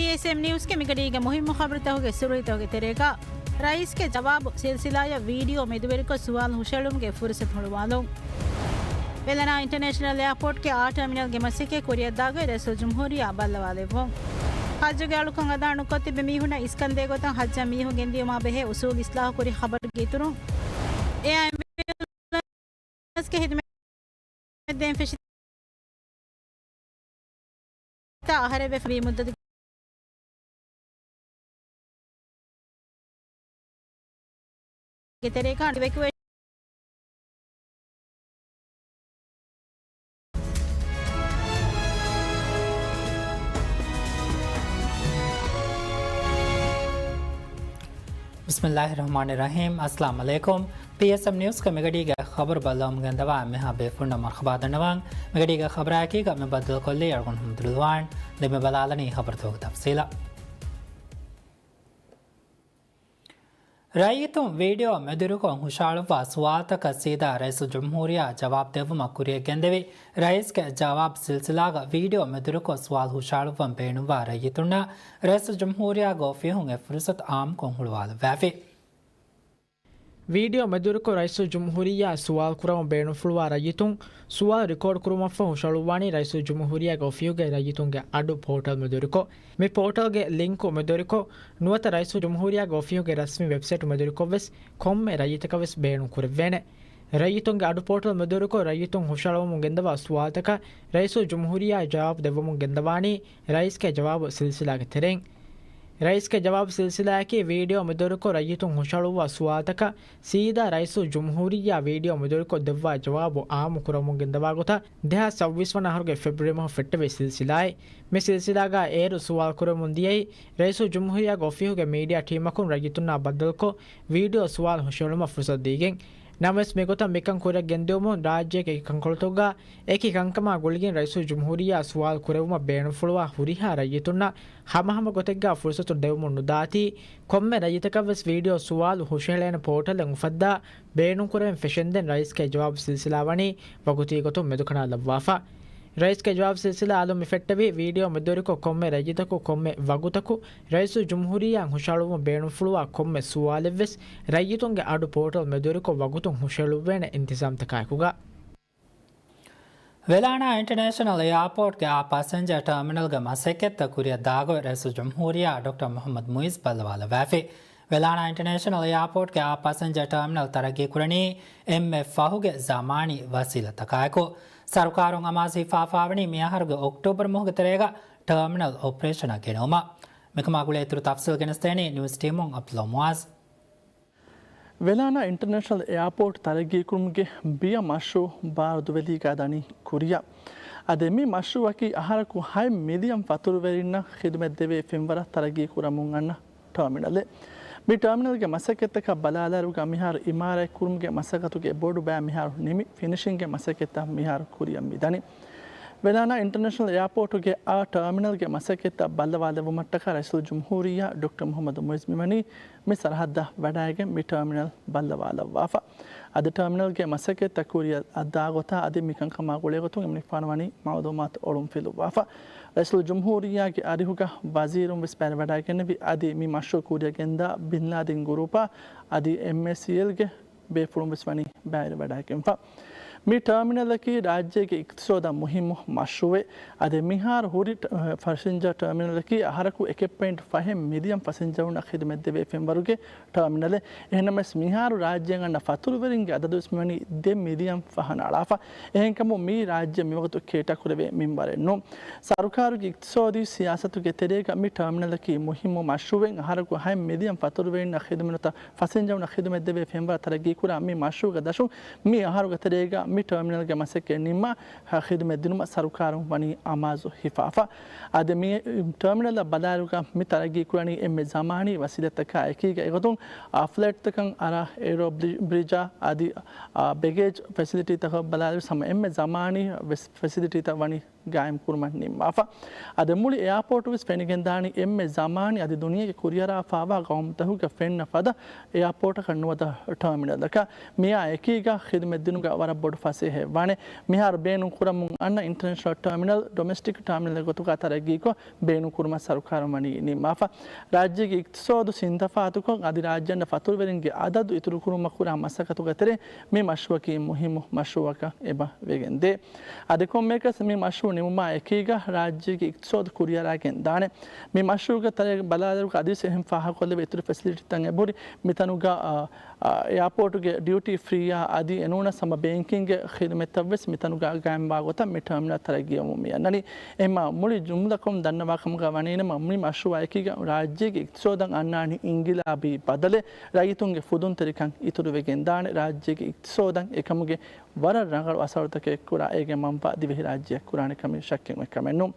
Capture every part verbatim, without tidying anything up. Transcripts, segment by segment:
ޕީއެސްއެމް ނިއުސްގެ މިގަޑީގެ މުހިއްމު ޚަބަރުތަކުގެ ސުރުހީތަކުގެ ތެރޭގަ، ރައީސްގެ ޖަވާބު ސިލްސިލާއަށް ވީޑިއޯ މެދުވެރިކޮށް ސުވާލު ހުށައެޅުމުގެ ފުރުސަތު ހުޅުވާލުން. ވެލާނާ އިންޓަރނޭޝަނަލް އެއާޕޯޓްގެ އާ ޓާމިނަލްގެ މަސައްކަތް ކުރިއަށްދާގޮތް ރައީސުލްޖުމްހޫރިއްޔާ ބައްލަވާލެއްވުން. ޙައްޖުގެ އަޅުކަން އަދާނުކޮށް ތިބި މީހުންނަށް އިސްކަން ދޭގޮތަށް ޙައްޖަށް މީހުން ގެންދިޔުމާ ބެހޭ އުސޫލު އިސްލާހު ކުރި ޚަބަރުގެ އިތުރުން، އެއާ އެމްބިއުލަންސްގެ ޚިދުމަތް ދޭން ފެށި އަހަރެއް ވެފަ ވީ މުއްދަތުގެ ތެރޭގަ އިވެކުއޭ ބިސްމިއްލާހި ރަޙްމާނި ރަޙީމް. އައްސަލާމު ޢަލައިކުމް. ޕީއެސްއެމް ނިއުސްގެ މިގަޑީގެ ޚަބަރު ބައްލަވަމުން ގެންދަވާ އެންމެހާ ބޭފުޅުންނަށް މަރުޙަބާ ދަންނަވަން. މިގަޑީގެ ޚަބަރާއެކީގަ މި ބައްދަލުކޮށްލީ އަޅުގަނޑު ހަމްދު ރިޟްވާން. ދެން މި ބަލާލަނީ ޚަބަރުތަކުގެ ތަފްޞީލަށް. ރައްޔިތުން ވީޑިއޯ މެދުވެރިކޮށް ހުށައަޅުއްވާ ސުވާލުތަކަށް ސީދާ ރައީސުލްޖުމްހޫރިއްޔާ ޖަވާބު ދެއްވުމަށް ކުރިޔަށް ގެންދެވި، ރައީސްގެ ޖަވާބު ސިލްސިލާގަ ވީޑިއޯ މެދުވެރިކޮށް ސުވާލު ހުށައަޅުއްވަން ބޭނުންވާ ރައްޔިތުންނަށް ރައީސުލްޖުމްހޫރިއްޔާގެ އޮފީހުން އެ ފުރުސަތު އާއްމުކޮށް ހުޅުވާލައްވައިފި. ވީޑިއޯ މެދުވެރިކޮށް ރައީސުލްޖުމްހޫރިއްޔާ ސުވާލު ކުރަމުން ބޭނުންފުޅުވާ ރައްޔިތުން ސުވާލު ރިކޯޑް ކުރުމަށްފަހު ހުށައަޅުއްވާނީ ރައީސުލްޖުމްހޫރިއްޔާގެ އޮފީހުގެ ރައްޔިތުންގެ އަޑު ޕޯޓަލް މެދުވެރިކޮށް. މި ޕޯޓަލްގެ ލިންކު މެދުވެރިކޮށް، ނުވަތަ ރައީސުލްޖުމްހޫރިއްޔާގެ އޮފީހުގެ ރަސްމީ ވެބްސައިޓް މެދުވެރިކޮށްވެސް ކޮންމެ ރައްޔިތަކަށްވެސް ބޭނުން ކުރެއްވޭނެ. ރައްޔިތުންގެ އަޑު ޕޯޓަލް މެދުވެރިކޮށް، ރައްޔިތުން ހުށައަޅަވަމުން ގެންދަވާ ސުވާލުތަކަށް ރައީސުލްޖުމްހޫރިއްޔާ ޖަވާބު ދެއްވަމުން ގެންދަވާނީ ރައީސްގެ ޖަވާބު ސިލްސިލާގެ ތެރެއިން. ރައީސްގެ ޖަވާބު ސިލްސިލާއަކީ ވީޑިއޯ މެދުވެރިކޮށް ރައްޔިތުން ހުށައަޅުއްވާ ސުވާލުތަކަށް ސީދާ ރައީސުލްޖުމްހޫރިއްޔާ ވީޑިއޯ މެދުވެރިކޮށް ދެއްވާ ޖަވާބު އާއްމު ކުރަމުން ގެންދަވާ ގޮތަށް ދެހާސް ސައްބީސް ވަނަ އަހަރުގެ ފެބްރުއަރީ މަހު ފެއްޓެވި ސިލްސިލާއެއް. މި ސިލްސިލާގަ އޭރު ސުވާލު ކުރަމުން ދިޔައީ ރައީސުލްޖުމްހޫރިއްޔާގެ އޮފީހުގެ މީޑިއާ ޓީމަކުން ރައްޔިތުންނާ ބައްދަލުކޮށް، ވީޑިއޯ ސުވާލު ހުށައެޅުމަށް ފުރުސަތު ދީގެން. ނަމަވެސް މިގޮތަށް މިކަން ކުރިއަށް ގެންދިއުމުން ރާއްޖޭގެ އެކި ކަންކޮޅުތަކުގަ އެކި ކަންކަމާ ގުޅިގެން ރައީސުލްޖުމްހޫރިއްޔާ ސުވާލު ކުރެއްވުމަށް ބޭނުންފުޅުވާ ހުރިހާ ރައްޔިތުންނަށް ހަމަހަމަ ގޮތެއްގަ ފުރުސަތު ދެވެމުން ނުދާތީ، ކޮންމެ ރައްޔިތަކަށްވެސް ވީޑިއޯ ސުވާލު ހުށަހެޅޭނެ ޕޯޓަލެއް އުފައްދާ ބޭނުންކުރެވެން ފެށެންދެން ރައީސްގެ ޖަވާބު ސިލްސިލާ ވަނީ ވަގުތީ ގޮތުން މެދުކަނޑާލައްވާފަ. ރައީސްގެ ޖަވާބު ސިލްސިލާ އަލުން މި ފެއްޓެވީ ވީޑިއޯ މެދުވެރިކޮށް ކޮންމެ ރައްޔިތަކު ކޮންމެ ވަގުތަކު ރައީސުލްޖުމްހޫރިއްޔާއަށް ހުށައަޅުވަމުން ބޭނުންފުޅުވާ ކޮންމެ ސުވާލެއްވެސް ރައްޔިތުންގެ އަޑު ޕޯޓަލް މެދުވެރިކޮށް ވަގުތުން ހުށައެޅުއްވޭނެ އިންތިޒާމްތަކާއެކުގަ. ވެލާނާ އިންޓަރނޭޝަނަލް އެއާޕޯޓްގެ އާ ޕަސެންޖަރ ޓާމިނަލްގެ މަސައްކަތްތައް ކުރިއަށް ދާގޮތް ރައީސުލްޖުމްހޫރިއްޔާ ޑޮކްޓަރ މުޙައްމަދު މުޢިއްޒު ބައްލަވާލައްވައިފި. ވެލާނާ އިންޓަރނޭޝަނަލް އެއާޕޯޓްގެ އާ ޕަސެންޖަރ ޓާމިނަލް ތަރައްގީކުރަނީ އެންމެ ފަހުގެ ޒަމާނީ ވަސީލަތްތަކާއެކު. ސަރުކާރުން އަމާޒު ހިފާފާވަނީ މިއަހަރުގެ އޮކްޓޯބަރު މަހުގެ ތެރޭގަ ޓާމިނަލް އޮޕަރޭޝަނަށް ގެނައުމަށް. މިކަމާ ގުޅޭ އިތުރު ތަފްސީލް ގެނެސްދޭނީ ނިއުސް ޓީމުން ޢަބްދުﷲ މުޢާޒް. ވެލާނާ އިންޓަރނޭޝަނަލް އެއާޕޯޓް ތަރައްގީކުރުމުގެ ބިޔަ މަޝްރޫޢު ބާރު ދުވެލީގަ ދަނީ ކުރިއަށް. އަދި މި މަޝްރޫޢަކީ އަހަރަކު ހަތް މިލިއަން ފަތުރުވެރިންނަށް ޚިދުމަތްދެވޭ ފެންވަރަށް ތަރައްގީކުރަމުން އަންނަ ޓާމިނަލެއް. މި ޓާމިނަލްގެ މަސައްކަތްތަކަށް ބަލާލާއިރުގަ މިހާރު އިމާރާތް ކުރުމުގެ މަސައްކަތުގެ ބޮޑު ބައެއް މިހާރު ނިމި، ފިނިޝިންގގެ މަސައްކަތްތައް މިހާރު ކުރިއަށް މިދަނީ. ވެލާނާ އިންޓަރނޭޝަނަލް އެއާޕޯޓުގެ އާ ޓާމިނަލްގެ މަސައްކަތްތައް ބައްލަވާލެއްވުމަށްޓަކާ ރައީސުލްޖުމްހޫރިއްޔާ ޑޮކްޓަރ މުޙައްމަދު މުޢިއްޒު މިވަނީ މި ސަރަހައްދަށް ވަޑައިގެން މި ޓާމިނަލް ބައްލަވާލައްވާފަ. އަދި ޓާމިނަލްގެ މަސައްކަތްތައް ކުރިއަށް އައްދާ ގޮތާ އަދި މި ކަންކަމާ ގުޅޭގޮތުން އެމަނިކުފާނު ވަނީ މަޢުލޫމާތު އޮޅުންފިލުއްވާފަ. ރައީސުލްޖުމްހޫރިއްޔާގެ އަރިހުގަ ވަޒީރުން ވެސް ބައިވެރިވަޑައިގެންނެވި އަދި މި މަޝްރޫޢު ކުރިއަށް ގެންދާ ބިން ލާދިން ގުރޫޕާ އަދި އެމްއޭސީއެލްގެ ބޭފުޅުން ވެސް ވަނީ ބައިވެރިވަޑައިގެންފަ. މި ޓާމިނަލަކީ ރާއްޖޭގެ އިޤްތިޞާދަށް މުހިއްމު މަޝްރޫޢެއް. އަދި މިހާރު ހުރި ޓ-، ފަސެންޖަރ ޓާމިނަލަކީ އަހަރަކު އެކެއް ޕޮއިންޓް ފަހެއް މިލިއަން ފަސެންޖަރުންނަށް ޚިދުމަތްދެވޭ ފެންވަރުގެ ޓާމިނަލެއް. އެހެންނަމަވެސް މިހާރު ރާއްޖޭގަ އަންނަ ފަތުރުވެރިންގެ އަދަދުވެސް މިވަނީ ދެ މިލިއަން ފަހަނަ އަޅާފަ. އެހެންކަމުން މީ ރާއްޖެ މިވަގުތު ކޭޓާ ކުރެވޭ މިންވަރެއް ނޫން. ސަރުކާރުގެ އިޤްތިޞާދީ ސިޔާސަތުގެ ތެރޭގަ މި ޓާމިނަލަކީ މުހިއްމު މަޝްރޫޢެއް. އަހަރަކު ހަތް މިލިއަން ފަތުރުވެރިންނަށް ޚިދުމަތް ފަސެންޖަރުންނަށް ޚިދުމަތްދެވޭ ފެންވަރަށް ތަރައްގީކުރާ މި މަޝްރޫޢުގެ ދަށުން މި އަހަރުގެ ތެރޭގަ މި ޓާމިނަލްގެ މަސައްކަތް ނިންމާ، ޚިދުމަތް ދިނުމަށް ސަރުކާރުން ވަނީ އަމާޒު ހިފާފަ. އަދި މި ޓާމިނަލަށް ބަލާއިރުގަ މި ތަރައްގީކުރަނީ އެންމެ ޒަމާނީ ވަސީލަތްތަކާ އެކީގަ އެގޮތުން، އާ، ފްލައިޓްތަކަށް އަރާ އެއްރޯ ބްރި-، ބްރިޖާ އަދި، އާ، ބެގޭޖް ފެސިލިޓީތަކަށް ބަލާއިރު ހަމަ އެންމެ ޒަމާނީ ވެސް ފެސިލިޓީތައް ވަނީ ގާއިމް ކުރުމަށް ނިންމާފަ. އަދި މުޅި އެއާޕޯޓު ވެސް ފެނިގެންދާނީ އެންމެ ޒަމާނީ އަދި ދުނިޔޭގެ ކުރިއަރާފާވާ ގައުމުތަކުގެ ފެންނަ ފަދަ އެއާޕޯޓަކަށް ނުވަތަ ޓާމިނަލަކަށް. މިއާ އެކީގަ ޚިދުމަތްދިނުގަ ވަރަށް ބޮޑު ފަސޭހައެއް ވާނެ. މިހާރު ބޭނުން ކުރަމުން އަންނަ އިންޓަރނޭޝަނަލް ޓާމިނަލް ޑޮމެސްޓިކް ޓާމިނަލް ގޮތުގަ ތަރައްގީކޮށް، ބޭނުން ކުރުމަށް ސަރުކާރުން ވަނީ ނިންމާފަ. ރާއްޖޭގެ އިޤްތިޞާދު ސިންތަފާތުކޮށް، އަދި ރާއްޖެއަށް ފަތުރުވެރިންގެ އަދަދު އިތުރުކުރުމަށް ކުރާ މަސައްކަތުގެ ތެރެއިން މި މަޝްރޫޢަކީ މުހިއްމު މަޝްރޫޢަކަށް އެބަ ވެގެންދޭ. އަދި ކޮންމެއަކަސް މި މަޝްރޫޢު ނިމުމާ އެކީގަ ރާއްޖޭގެ އިޤްތިޞާދު ކުރިއަރާގެން ދާނެ. މި މަޝްރޫޢުގެ ތެރޭގަ ބަލާލިއިރުގަ އަދިވެސް އެހެން ފާހަގަކޮށްލެވޭ އިތުރު ފެސިލިޓީތައް އެބަހުރި. މިތަނުގަ، އާ، އާ، އެއާޕޯޓުގެ ޑިއުޓީ ފްރީއާ އަދި އެނޫނަސް ހަމަ ބޭންކިންގގެ ޚިދުމަތްތައް ވެސް މިތަނުގަ ގާއިމްވާ ގޮތަށް މި ޓާމިނަލް ތަރައްގީވަމުން މި އަންނަނީ. އެހެންމާ މުޅި ޖުމްލަކޮށް ދަންނަވާ ކަމުގަ ވަނީނަމަ، މި މަޝްރޫޢާ އެކީގަ ރާއްޖޭގެ އިޤްތިޞާދަށް އަންނާނީ އިންގިލާބީ ބަދަލެއް. ރައްޔިތުންގެ ފުދުންތެރިކަން އިތުރުވެގެން ދާނެ. ރާއްޖޭގެ އިޤްތިޞާދަށް އެކަމުގެ ވަރަށް ރަނގަޅު އަސަރުތަކެއް ކުރާ އޭގެ މަންފާ ދިވެހިރާއްޖެއަށް ކުރާނެ ކަމެއް ޝައްކެއް އެކަމެއް ނޫން.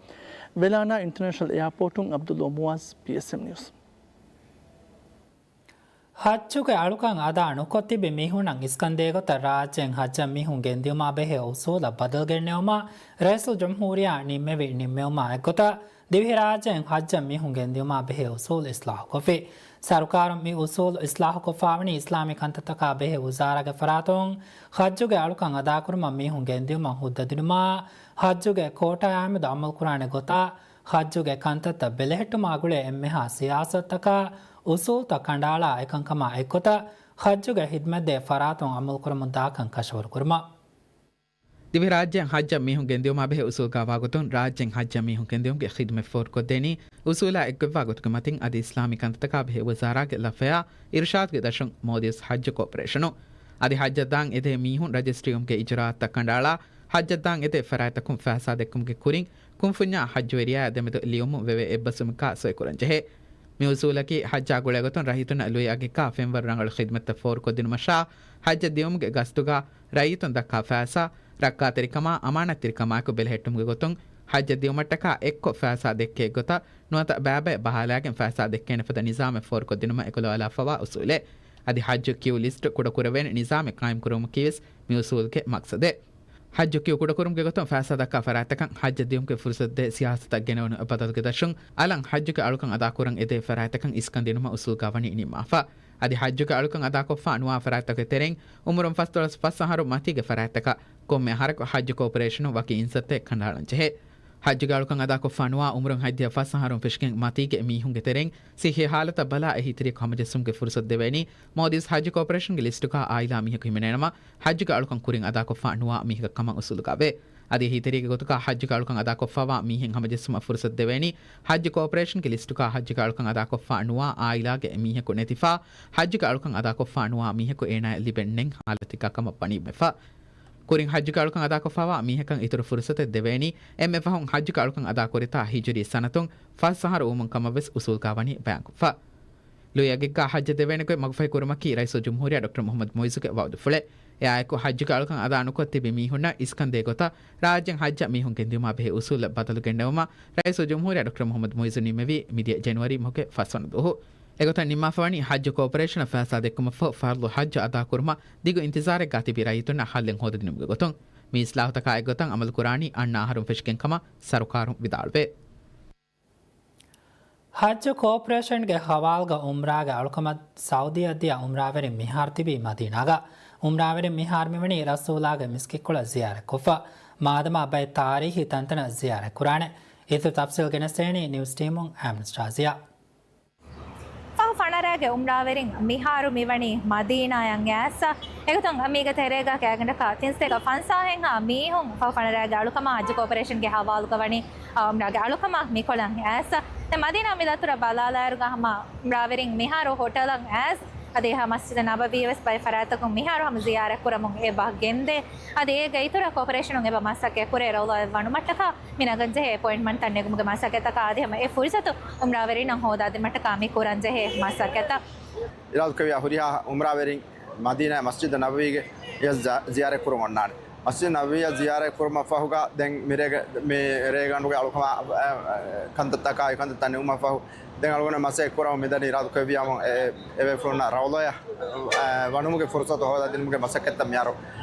ވެލާނާ އިންޓަރނޭޝަނަލް އެއާޕޯޓުން އަބްދުﷲ މުޢާޒް، ޕީއެސްއެމް ނިއުސް. ޙައްޖުގެ އަޅުކަން އަދާ ނުކޮށް ތިބި މީހުންނަށް އިސްކަންދޭ ގޮތަށް ރާއްޖޭން ޙައްޖަށް މީހުން ގެންދިއުމާ ބެހޭ އުޞޫލަށް ބަދަލު ގެންނެވުމަށް ރައީސުލްޖުމްހޫރިއްޔާ ނިންމެވި ނިންމެވުމާ އެއްގޮތަށް، ދިވެހިރާއްޖޭން ޙައްޖަށް މީހުން ގެންދިއުމާ ބެހޭ އުޞޫލު އިޞްލާޙުކޮށްފި. ސަރުކާރުން މި އުޞޫލު އިޞްލާޙުކޮށްފާވަނީ އިސްލާމީ ކަންތައްތަކާ ބެހޭ ވުޒާރާގެ ފަރާތުން ޙައްޖުގެ އަޅުކަން އަދާކުރުމަށް މީހުން ގެންދިއުމަށް ހުއްދަ ދިނުމާ، ޙައްޖުގެ ކޯޓާއާމެދު އަމަލުކުރާނެ ގޮތާ، ޙައްޖުގެ ކަންތައްތައް ބެލެހެއްޓުމާ ގުޅޭ އެންމެހާ ސިޔާސަތުތަކާ އުޞޫލުތައް ކަނޑައަޅާ އެކަންކަމާ އެއްގޮތަށް، ޙައްޖުގެ ޚިދުމަތްދޭ ފަރާތުން އަމަލުކުރަމުންދާކަން ކަށަވަރުކުރުމަށް. ދިވެހިރާއްޖޭން ޙައްޖަށް މީހުން ގެންދިއުމާ ބެހޭ އުޞޫލުގައިވާގޮތުން، ރާއްޖޭން ޙައްޖަށް މީހުން ގެންދިއުމުގެ ޚިދުމަތް ފޯރުކޮށްދޭނީ، އުޞޫލާ އެއްގޮތްވާ ގޮތުގެ މަތިން އަދި އިސްލާމީ ކަންތައްތަކާ ބެހޭ ވުޒާރާގެ ލަފަޔާ އިރުޝާދުގެ ދަށުން މޯލްޑިވްސް ޙައްޖު ކޯޕަރޭޝަނުން. އަދި ޙައްޖަށް ދާން އެދޭ މީހުން ރަޖިސްޓްރީވުމުގެ އިޖުރާއަތުތައް ކަނޑައަޅާ، ޙައްޖަށް ދާން އެދޭ ފަރާތްތަކުން ފައިސާ ދެއްކުމުގެ ކުރިން، ކުންފުންޏާ ޙައްޖުވެރިޔާ ދެމެދު ލިޔުމުން ވެވޭ އެއްބަސްވުމަކާ ސޮއިކުރަންޖެހޭ. މި އުޞޫލަކީ ޙައްޖާ ގުޅޭގޮތުން ރައްޔިތުންނަށް ލުއި އަގެއްގާ ފެންވަރު ރަނގަޅު ޚިދުމަތްތައް ފޯރުކޮށްދިނުމަށާ، ޙައްޖަށް ދިއުމުގެ ގަސްތުގާ ރައްޔިތުން ދައްކާ ފައިސާ، ރައްކާތެރިކަމާ، އަމާނަތްތެރިކަމާއެކު ބެލެހެއްޓުމުގެ ގޮތުން ޙައްޖަށް ދިއުމަށްޓަކާ އެއްކޮށް ފައިސާ ދެއްކޭ ގޮތަށް ނުވަތަ ބައިބައި ބަހާލާގެން ފައިސާ ދެއްކޭނެ ފަދަ ނިޒާމެއް ފޯރުކޮށްދިނުމަށް އެކުލަވާލާފަވާ އުޞޫލެއް. އަދި ޙައްޖު ކިއު ލިސްޓް ކުޑަކުރެވޭނެ ނިޒާމެއް ޤާއިމްކުރެވުމަކީވެސް މި އުޞޫލުގެ މަޤްޞަދެއް. ޙައްޖު ކިއު ކުޑަކުރުމުގެ ގޮތުން ފައިސާ ދައްކާ ފަރާތްތަކަށް ޙައްޖަށް ދިއުމުގެ ފުރުޞަތު ދޭ ސިޔާސަތަށް ގެނެވުނު އެއް ބަދަލުގެ ދަށުން، އަލަށް ޙައްޖުގެ އަޅުކަން އަދާކުރަން އެދޭ ފަރާތްތަކަށް އިސްކަން ދިނުމަށް އުޞޫލުގާ ވަނީ ނިންމާފަ. އަދި ޙައްޖުގެ އަޅުކަން އަދާކޮށްފާ ނުވާ ފަރާތްތަކުގެ ތެރެއިން، އުމުރުން ފަސްދޮޅަސް ފަސް އަހަރު މަތީގެ ފަރާތްތަކަށް ކޮންމެ އަހަރަކު ޙައްޖު ކޯޕަރޭޝަނުން ވަކި އިންސައްތައެއް ކަނޑައަޅަން ޖެހޭ. ޙައްޖުގެ އަޅުކަން އަދާކޮށްފާ ނުވާ އުމުރުން ހަތްދިހަ ފަސް އަހަރުން ފެށިގެން މަތީގެ މީހުންގެ ތެރެއިން ޞިއްޙީ ޙާލަތަށް ބަލާ އެހީތެރިޔަކު ހަމަޖެއްސުމުގެ ފުރުޞަތު ދެވޭނީ، މޯލްޑިވްސް ޙައްޖު ކޯޕަރޭޝަންގެ ލިސްޓުގާ އާއިލާ މީހަކު ހިމެނޭނަމަ، ޙައްޖުގެ އަޅުކަން ކުރިން އަދާކޮށްފާ ނުވާ މީހަކަށް ކަމަށް އުޞޫލުގާވޭ. އަދި އެހީތެރިއެއްގެ ގޮތުގާ ޙައްޖުގެ އަޅުކަން އަދާކޮށްފާވާ މީހެއް ހަމަޖެއްސުމަށް ފުރުޞަތު ދެވޭނީ، ޙައްޖު ކޯޕަރޭޝަންގެ ލިސްޓުގާ ޙައްޖުގެ އަޅުކަން އަދާކޮށްފާ ނުވާ އާއިލާގެ މީހަކު ނެތިފާ، ޙައްޖުގެ އަޅުކަން އަދާކޮށްފާ ނުވާ މީހަކު އޭނާޔަށް ލިބެން ނެތް ޙާލަތެއްގާ ކަމަށް ވަނީ ބުނެފަ. ކުރިން ޙައްޖުގެ އަޅުކަން އަދާކޮށްފާވާ މީހަކަށް އިތުރު ފުރުޞަތެއް ދެވޭނީ، އެންމެ ފަހުން ޙައްޖުގެ އަޅުކަން އަދާކުރިތާ ހިޖުރީ ސަނަތުން ފަސް އަހަރު ވުމުން ކަމަށް ވެސް އުޞޫލުގާ ވަނީ ބަޔާންކޮށްފަ. ލުއިއަގެއްގާ ޙައްޖަށް ދެވޭނެ ގޮތް މަގުފަހި ކުރުމަކީ ރައީސުލްޖުމްހޫރިއްޔާ ޑޮކްޓަރ މުޙައްމަދު މުޢިއްޒުގެ ވަޢުދުފުޅެއް. އެއާއެކު ޙައްޖުގެ އަޅުކަން އަދާ ނުކޮށް ތިބި މީހުންނަށް އިސްކަންދޭ ގޮތަށް ރާއްޖެން ޙައްޖަށް މީހުން ގެންދިއުމާ ބެހޭ އުޞޫލަށް ބަދަލު ގެންނެވުމަށް ރައީސުލްޖުމްހޫރިއްޔާ ޑޮކްޓަރ މުޙައްމަދު މުޢިއްޒު ނިންމެވީ މިދިޔަ ޖެނުއަރީ މަހުގެ ފަސްވަނަ ދުވަހު. އެގޮތަށް ނިންމާފަވަނީ ޙައްޖު ކޯޕަރޭޝަނަށް ފައިސާ ދެއްކުމަށްފަހު ފަރުޟު ޙައްޖު އަދާކުރުމަށް ދިގު އިންތިޒާރެއްގާ ތިބި ރައްޔިތުންނަށް ޙައްލެއް ހޯދަދިނުމުގެ ގޮތުން މި އިޞްލާޙުތަކާ އެއްގޮތަށް އަމަލުކުރާނީ އަންނަ އަހަރުން ފެށިގެން ކަމަށް ސަރުކާރުން ވިދާޅުވޭ. ޙައްޖު ކޯޕަރޭޝަންގެ ހަވާލުގަ އުމްރާގެ އަޅުކަމަށް ސައުދީއަށް ދިޔަ އުމްރާވެރިން މިހާރު ތިބީ މަދީނާގަ. އުމްރާވެރިން މިހާރު މިވަނީ ރަސޫލާގެ މިސްކިތްކޮޅަށް ޒިޔާރަތްކޮށްފަ. މާދަމާ ބައެއް ތާރީޚީ ތަންތަނަށް ޒިޔާރަތްކުރާނެ. އިތުރު ތަފްސީލް ގެނެސްދޭނީ ނިއުސް ޓީމުން އަމިން ޝާޒިޔާ. ފަހު ފަނަރައިގެ އުމްރާވެރިން މިހާރު މިވަނީ މަދީނާއަށް އައިސް. އެގޮތުން މީގެ ތެރޭގަ ގާތްގަނޑަކަށް ތިންސަތޭކަ ފަންސާހެއްހާ މީހުން ފަހު ފަނަރައިގެ އަޅުކަމާ ޙައްޖު ކޯޕަރޭޝަންގެ ހަވާލުގަ ވަނީ، އާ، އުމްރާގެ އަޅުކަމާ މިކޮޅަށް އައިސް. ދެން މަދީނާ މި ދަތުރަށް ބަލާލާއިރުގަ ހަމަ އުމްރާވެރިން މިހާރު ހޮޓަލަށް އައިސް. އަދި އެހާ މަސްޖިދު ނަބަވީ ވެސް ބައެއް ފަރާތްތަކުން މިހާރު ހަމަ ޒިޔާރަތް ކުރަމުން އެބަ ގެންދޭ. އަދި އޭގެ އިތުރަށް ކޯޕަރޭޝަނުން އެބަ މަސައްކަތް ކުރޭ ރައުޟާއަށް ވަނުމަށްޓަކާ މި ނަގަންޖެހޭ އެޕޮއިންޓްމަންޓްތައް ނެގުމުގެ މަސައްކަތްތަކާ އަދި ހަމަ އެ ފުރުސަތު އުމްރާވެރިންނަށް ހޯދާދިނުމަށްޓަކާ މި ކުރަންޖެހޭ މަސައްކަތްތައް. އިރާދަކުރެއްވިޔާ ހުރިހާ އުމްރާވެރިން މަދީނާ މަސްޖިދު ނަބަވީގެ އެ ޒަ-، ޒިޔާރަތް ކުރަމުން އޮންނާނެ. މަސްޖިދު ނަބަވީއަށް ޒިޔާރަތް ކުރުމަށް ފަހުގަ ދެން މިރޭގެ-، މި ރޭގަނޑުގެ އަޅުކަމާ، އަ، އަ، ކަންތައްތަކާ އެ ކަންތައްތައް ނިމުމަށް ފަހު ދެން އަޅުގަނޑު މަސައްކަތް ކުރަމުން މިދަނީ. އިރާދަކުރެއްވިޔާމު އެ، އެ، އެވެފުޅުންނަށް ރައުޟާއަށް، އަ، ވަނުމުގެ ފުރުސަތު ހޯދާދިނުމުގެ މަސައްކަތްތައް މިހާރު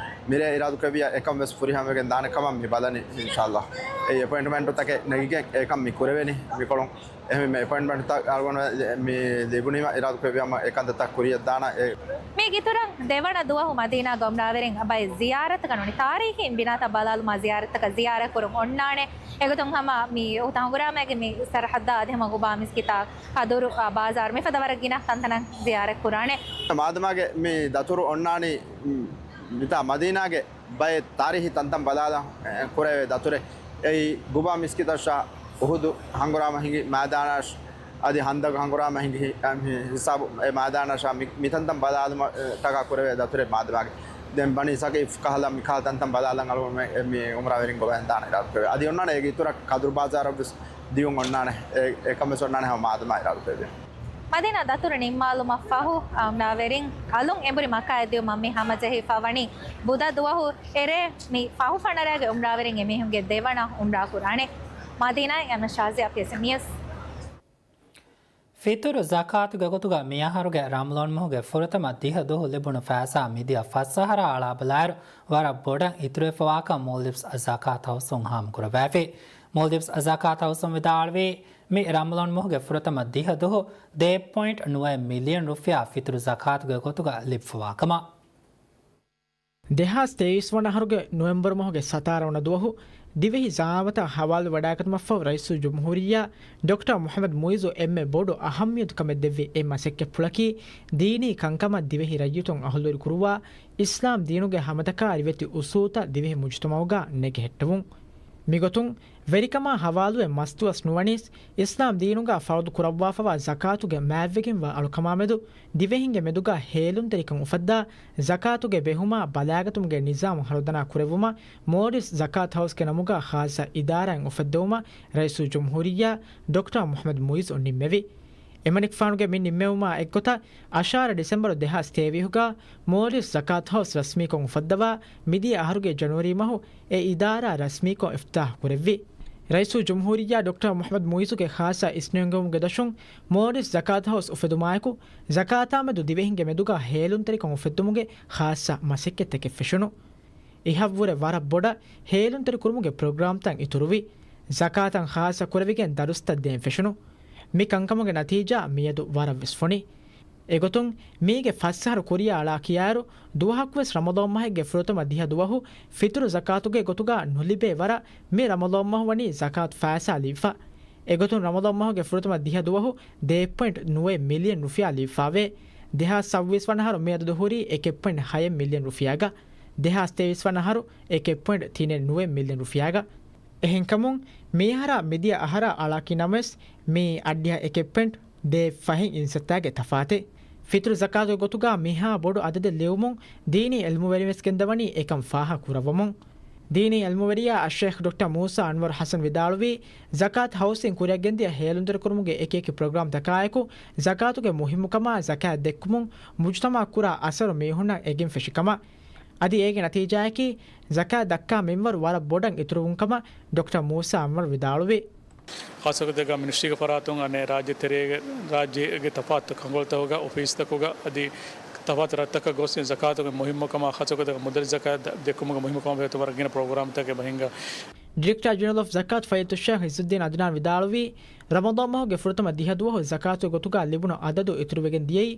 މިރޭ އިރާދުކުރެއްވިޔާ އެކަން ވެސް ފުރިހަމަވެގެން ދާނެ ކަމަށް މި ބަލަނީ އިންޝާﷲ. އެ އެޕޮއިންޓްމަންޓުތަކެއް ނެގިގެން އެކަން މި ކުރެވެނީ މިކޮޅުން. އެހެންވީމަ އެޕޮއިންޓްމަންޓްތައް އަޅުގަނޑު މި ލިބުނީމަ އިރާދުކުރެއްވިޔާމަ އެ ކަންތައްތައް ކުރިޔަށްދާނަ އެ. މީގެ އިތުރަށް ދެވަނަ ދުވަހު މަދީނާގެ އުމްރާވެރިން އަބައި ޒިޔާރަތަކަށް ނޫނީ ތާރީޚީ ބިނާތައް ބަލާލުމަށް ޒިޔާރަތަކަށް ޒިޔާރަތްކުރުން އޮންނާނެ. އެގޮތުން ހަމަ މި އުތަ ހަނގުރާމައިގެ މި ސަރަހައްދާ އަދި ހަމަ ގުބާ މިސްކިތާ ކަދުރު ބާޒާރު މިފަދަ ވަރަށް ގިނަ ތަންތަނަށް ޒިޔާރަތްކުރާނެ. މާދަމާގެ މި ދަތުރު އޮންނާނީ މިތާ މަދީނާގެ ބައެއް ތާރީހީ ތަންތަން ބަލާލަން ކުރެވޭ ދަތުރެއް. އެއީ ގުބާ މިސްކިތަށާ އުހުދު ހަނގުރާމަ ހިނގި މައިދާނަށް އަދި ހަންދަގު ހަނގުރާމަ ހިނގި ހި-، ހިސާބު އެ މައިދާނަށާ މި، މިތަންތަން ބަލާލުމަށްޓަކާ ކުރެވޭ ދަތުރެއް މާދަމާގެ. ދެން ބަނީ ސަގީފް ކަހަލަ މިކަހަލަ ތަންތަން ބަލާލަން އަޅުގަނޑުމެން އެ މި އުމްރާވެރިން ގޮވައިދާނެ އިރާދަކުރެވޭ. އަދި އޮންނާނެ އޭގެ އިތުރަށް ކަދުރު ބާޒާރަށްވެސް ދިޔުން އޮންނާނެ. އެ، އެކަން ވެސް އޮންނާނެ ހަމަ މާދަމާ އިރާދަކުރެވޭ. މަދީނާ ދަތުރު ނިންމާލުމަށް ފަހު، އަ، އުމްރާވެރިން އަލުން އެނބުރި މައްކާއަށް ދިޔުމަށް މި ހަމަޖެހިފަ ވަނީ ބުދަ ދުވަހު. އެރޭ މި ފަހު ފަނަރައިގެ އުމްރާވެރިން އެމީހުންގެ ދެވަނަ އުމްރާ ކުރާނެ. މަދީނާއިން އަންނަ ޝާޒިޔާ، ޕީއެސްއެމް ނިއުސް. ފިތުރު ޒަކާތުގެ ގޮތުގަ މިއަހަރުގެ ރަމަޟާން މަހުގެ ފުރަތަމަ ދިހަ ދުވަހު ލިބުނު ފައިސާ މިދިޔަ ފަސް އަހަރާ އަޅާބަލާއިރު، ވަރަށް ބޮޑަށް އިތުރުވެފަވާކަން މޯލްޑިވްސް ޒަކާތު ހައުސުން ހާމަކުރައްވައިފި. މޯލްޑިވްސް ޒަކާތު ހައުސުން ވިދާޅުވީ، މި ރަމަޟާން މަހުގެ ފުރަތަމަ ދިހަ ދުވަހު ދެ ޕޮއިންޓް ނުވައެއް މިލިއަން ރުފިޔާ ފިތުރު ޒަކާތުގެ ގޮތުގަ ލިބިފަވާކަމަށް. ދެހާސް ތޭވީސް ވަނަ އަހަރުގެ ނޮވެމްބަރު މަހުގެ ސަތާރަ ވަނަ ދުވަހު ދިވެހި ޒައާވަތާ ހަވާލުވެވަޑައިގަތުމަށްފަހު ރައީސުލްޖުމްހޫރިއްޔާ ޑޮކްޓަރ މުޙައްމަދު މުޢިއްޒު އެންމެ ބޮޑު އަހައްމިޔަތުކަމެއް ދެއްވި އެ މަސައްކަތްޕުޅަކީ ދީނީ ކަންކަމަށް ދިވެހި ރައްޔިތުން އަހުލުވެރިކުރުވާ، އިސްލާމް ދީނުގެ ހަމަތަކާ ރިވެތި އުސޫލްތައް ދިވެހި މުޖުތަމަޢުގަ ނެގެހެއްޓެވުން. މިގޮތުން، ވެރިކަމާ ހަވާލުވެ މަސްދުވަސް ނުވަނީސް، އިސްލާމް ދީނުގަ ފަރުޟު ކުރައްވާފަވާ ޒަކާތުގެ މާތްވެގެންވާ އަޅުކަމާމެދު، ދިވެހިންގެ މެދުގަ ހޭލުންތެރިކަން އުފައްދާ، ޒަކާތުގެ ބެހުމާ ބަލާގަތުމުގެ ނިޒާމު ހަރުދަނާ ކުރެއްވުމަށް މޯލްޑިވްސް ޒަކާތު ހައުސްގެ ނަމުގަ ޚާއްޞަ އިދާރާއެއް އުފައްދެވުމަށް ރައީސުލްޖުމްހޫރިއްޔާ ޑޮކްޓަރ މުޙައްމަދު މުޢިއްޒު ނިންމެވި. އެމަނިކުފާނުގެ މި ނިންމެވުމާ އެއްގޮތަށް، އަށާރަ ޑިސެމްބަރު ދެހާސް ތޭވީހުގަ މޯލްޑިވްސް ޒަކާތު ހައުސް ރަސްމީކޮށް އުފައްދަވާ، މިދިޔަ އަހަރުގެ ޖަނުއަރީ މަހު އެ އިދާރާ ރަސްމީކޮށް އިފްތިތާޙު ކުރެއްވި. ރައީސުލްޖުމްހޫރިއްޔާ ޑޮކްޓަރ މުޙައްމަދު މުޢިއްޒުގެ ޚާއްޞަ އިސްނެންގެވުމުގެ ދަށުން، މޯލްޑިވްސް ޒަކާތު ހައުސް އުފެދުމާއެކު، ޒަކާތާމެދު ދިވެހިންގެ މެދުގަ ހޭލުންތެރިކަން އުފެއްދުމުގެ ޚާއްޞަ މަސައްކަތްތަކެއް ފެށުނު. އިހަށްވުރެ ވަރަށް ބޮޑަށް ހޭލުންތެރިކުރުމުގެ ޕްރޮގްރާމްތައް އިތުރުވި، ޒަކާތަށް ޚާއްޞަ ކުރެވިގެން ދަރުސްތައް ދޭން ފެށުނު. މި ކަންކަމުގެ ނަތީޖާ މިއަދު ވަރަށް ވެސް ފޮނި. އެގޮތުން، މީގެ ފަސް އަހަރު ކުރިޔާ އަޅާ ކިޔާއިރު، ދުވަހަކުވެސް ރަމަޟާން މަހެއްގެ ފުރަތަމަ ދިހަ ދުވަހު ފިތުރު ޒަކާތުގެ ގޮތުގަ ނުލިބޭ ވަރަށް، މި ރަމަޟާން މަހު ވަނީ ޒަކާތު ފައިސާ ލިބިފަ. އެގޮތުން ރަމަޟާން މަހުގެ ފުރަތަމަ ދިހަ ދުވަހު ދެ ޕޮއިންޓް ނުވައެއް މިލިއަން ރުފިޔާ ލިބިފަވޭ. ދެހާސް ސައްބީސް ވަނަ އަހަރު މި އަދަދު ހުރީ އެކެއް ޕޮއިންޓް ހައެއް މިލިއަން ރުފިޔާގަ. ދެހާސް ތޭވީސް ވަނަ އަހަރު އެކެއް ޕޮއިންޓް ތިނެއް ނުވައެއް މިލިއަން ރުފިޔާގަ. އެހެންކަމުން، މިއަހަރާ މިދިޔަ އަހަރާ އަޅާކި ނަމަވެސް، މިއީ އަށްޑިހަ އެކެއް ޕޮއިންޓް ދޭއް ފަހެއް އިންސައްތާގެ ތަފާތެއް. ފިތުރު ޒަކާތުގެ ގޮތުގަ މިހާ ބޮޑު އަދަދެއް ލިޔުމުން ދީނީ އިލްމުވެރިން ވެސް ގެންދަވަނީ އެކަން ފާހަގަ ކުރައްވަމުން. ދީނީ އިލްމުވެރިޔާ އައްޝައިޚް ޑޮކްޓަރ މޫސާ އަންވަރު ޙަސަން ވިދާޅުވީ، ޒަކާތު ހައުސްއިން ކުރިއަށްގެންދިޔަ ހޭލުންތެރިކުރުމުގެ އެކިއެކި ޕްރޮގްރާމްތަކާއެކު، ޒަކާތުގެ މުހިއްމުކަމާ ޒަކާތް ދެއްކުމުން މުޖުތަމަޢަށް ކުރާ އަސަރު މީހުންނަށް އެނގެން ފެށި ކަމަށް. އަދި އޭގެ ނަތީޖާއަކީ، ޒަކާތް ދައްކާ މިންވަރު ވަރަށް ބޮޑަށް އިތުރުވުން ކަމަށް ޑޮކްޓަރ މޫސާ އަންވަރު ވިދާޅުވި. ޚާއްޞަކޮށް ދެގަ މިނިސްޓްރީގެ ފަރާތުން އަނެއް ރާއްޖެ ތެރޭގެ، ރާއްޖޭގެ ތަފާތު ކަންކޮޅުތަކުގަ، އޮފީސްތަކުގަ އަދި ތަފާތު ރަށްތަކަށް ގޮސް ޒަކާތުގެ މުހިއްމުކަމާ ޚާއްޞަކޮށް ދެގަ މުދަލި ޒަކާތް ދެއްކުމުގެ މުހިއްމުކަމާ ބެހޭ ވަރަށް ގިނަ ޕްރޮގްރާމްތަކެއް ބަހިންގަ. ޑިރެކްޓަރ ޖެނެރަލް އޮފް ޒަކާތް ފަޟީލަތު ޝޭޚް އިއްޒުއްދީން އަދްނާން ވިދާޅުވީ، ރަމަޟާން މަހުގެ ފުރަތަމަ ދިހަ ދުވަހު ޒަކާތުގެ ގޮތުގަ ލިބުނު އަދަދު އިތުރުވެގެން ދިޔައީ،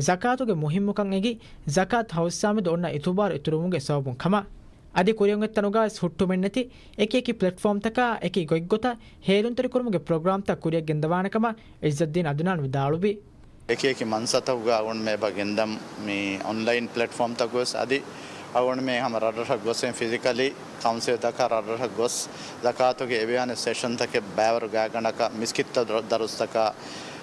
ޒަކާތުގެ މުހިއްމުކަން އެނގި، ޒަކާތު ހައުސްއާމެދު އޮންނަ އިތުބާރު އިތުރުވުމުގެ ސަބަބުން ކަމަށް. އަދި ކުރިއަށް އޮތް ތަނުގަވެސް ހުއްޓުމެއްނެތި އެކި އެކި ޕްލެޓްފޯމްތަކާ އެކި ގޮތްގޮތަށް ހޭލުންތެރިކުރުމުގެ ޕްރޮގްރާމްތައް ކުރިއަށް ގެންދަވާނެ ކަމަށް އިއްޒައްދީން އަދުނާން ވިދާޅުވި. އެކި އެކި މަންސަތަކުގަ އަޅުގަނޑުމެ އެބަ ގެންދަން މި އޮންލައިން ޕްލެޓްފޯމްތަކުވެސް އަދި އަޅުގަނޑުމެ ހަމަ ރަށްރަށަށް ގޮސް ފިޒިކަލީ ކައުންސިލްތަކާ ރަށްރަށަށް ގޮސް ޒަކާތުގެ އެވެއާނެސް ސެޝަންތަކެއް ބައިވަރު ގާތްގަނޑަކަށް މިސްކިތްތައް ދަރު-، ދަރުސްތަކާ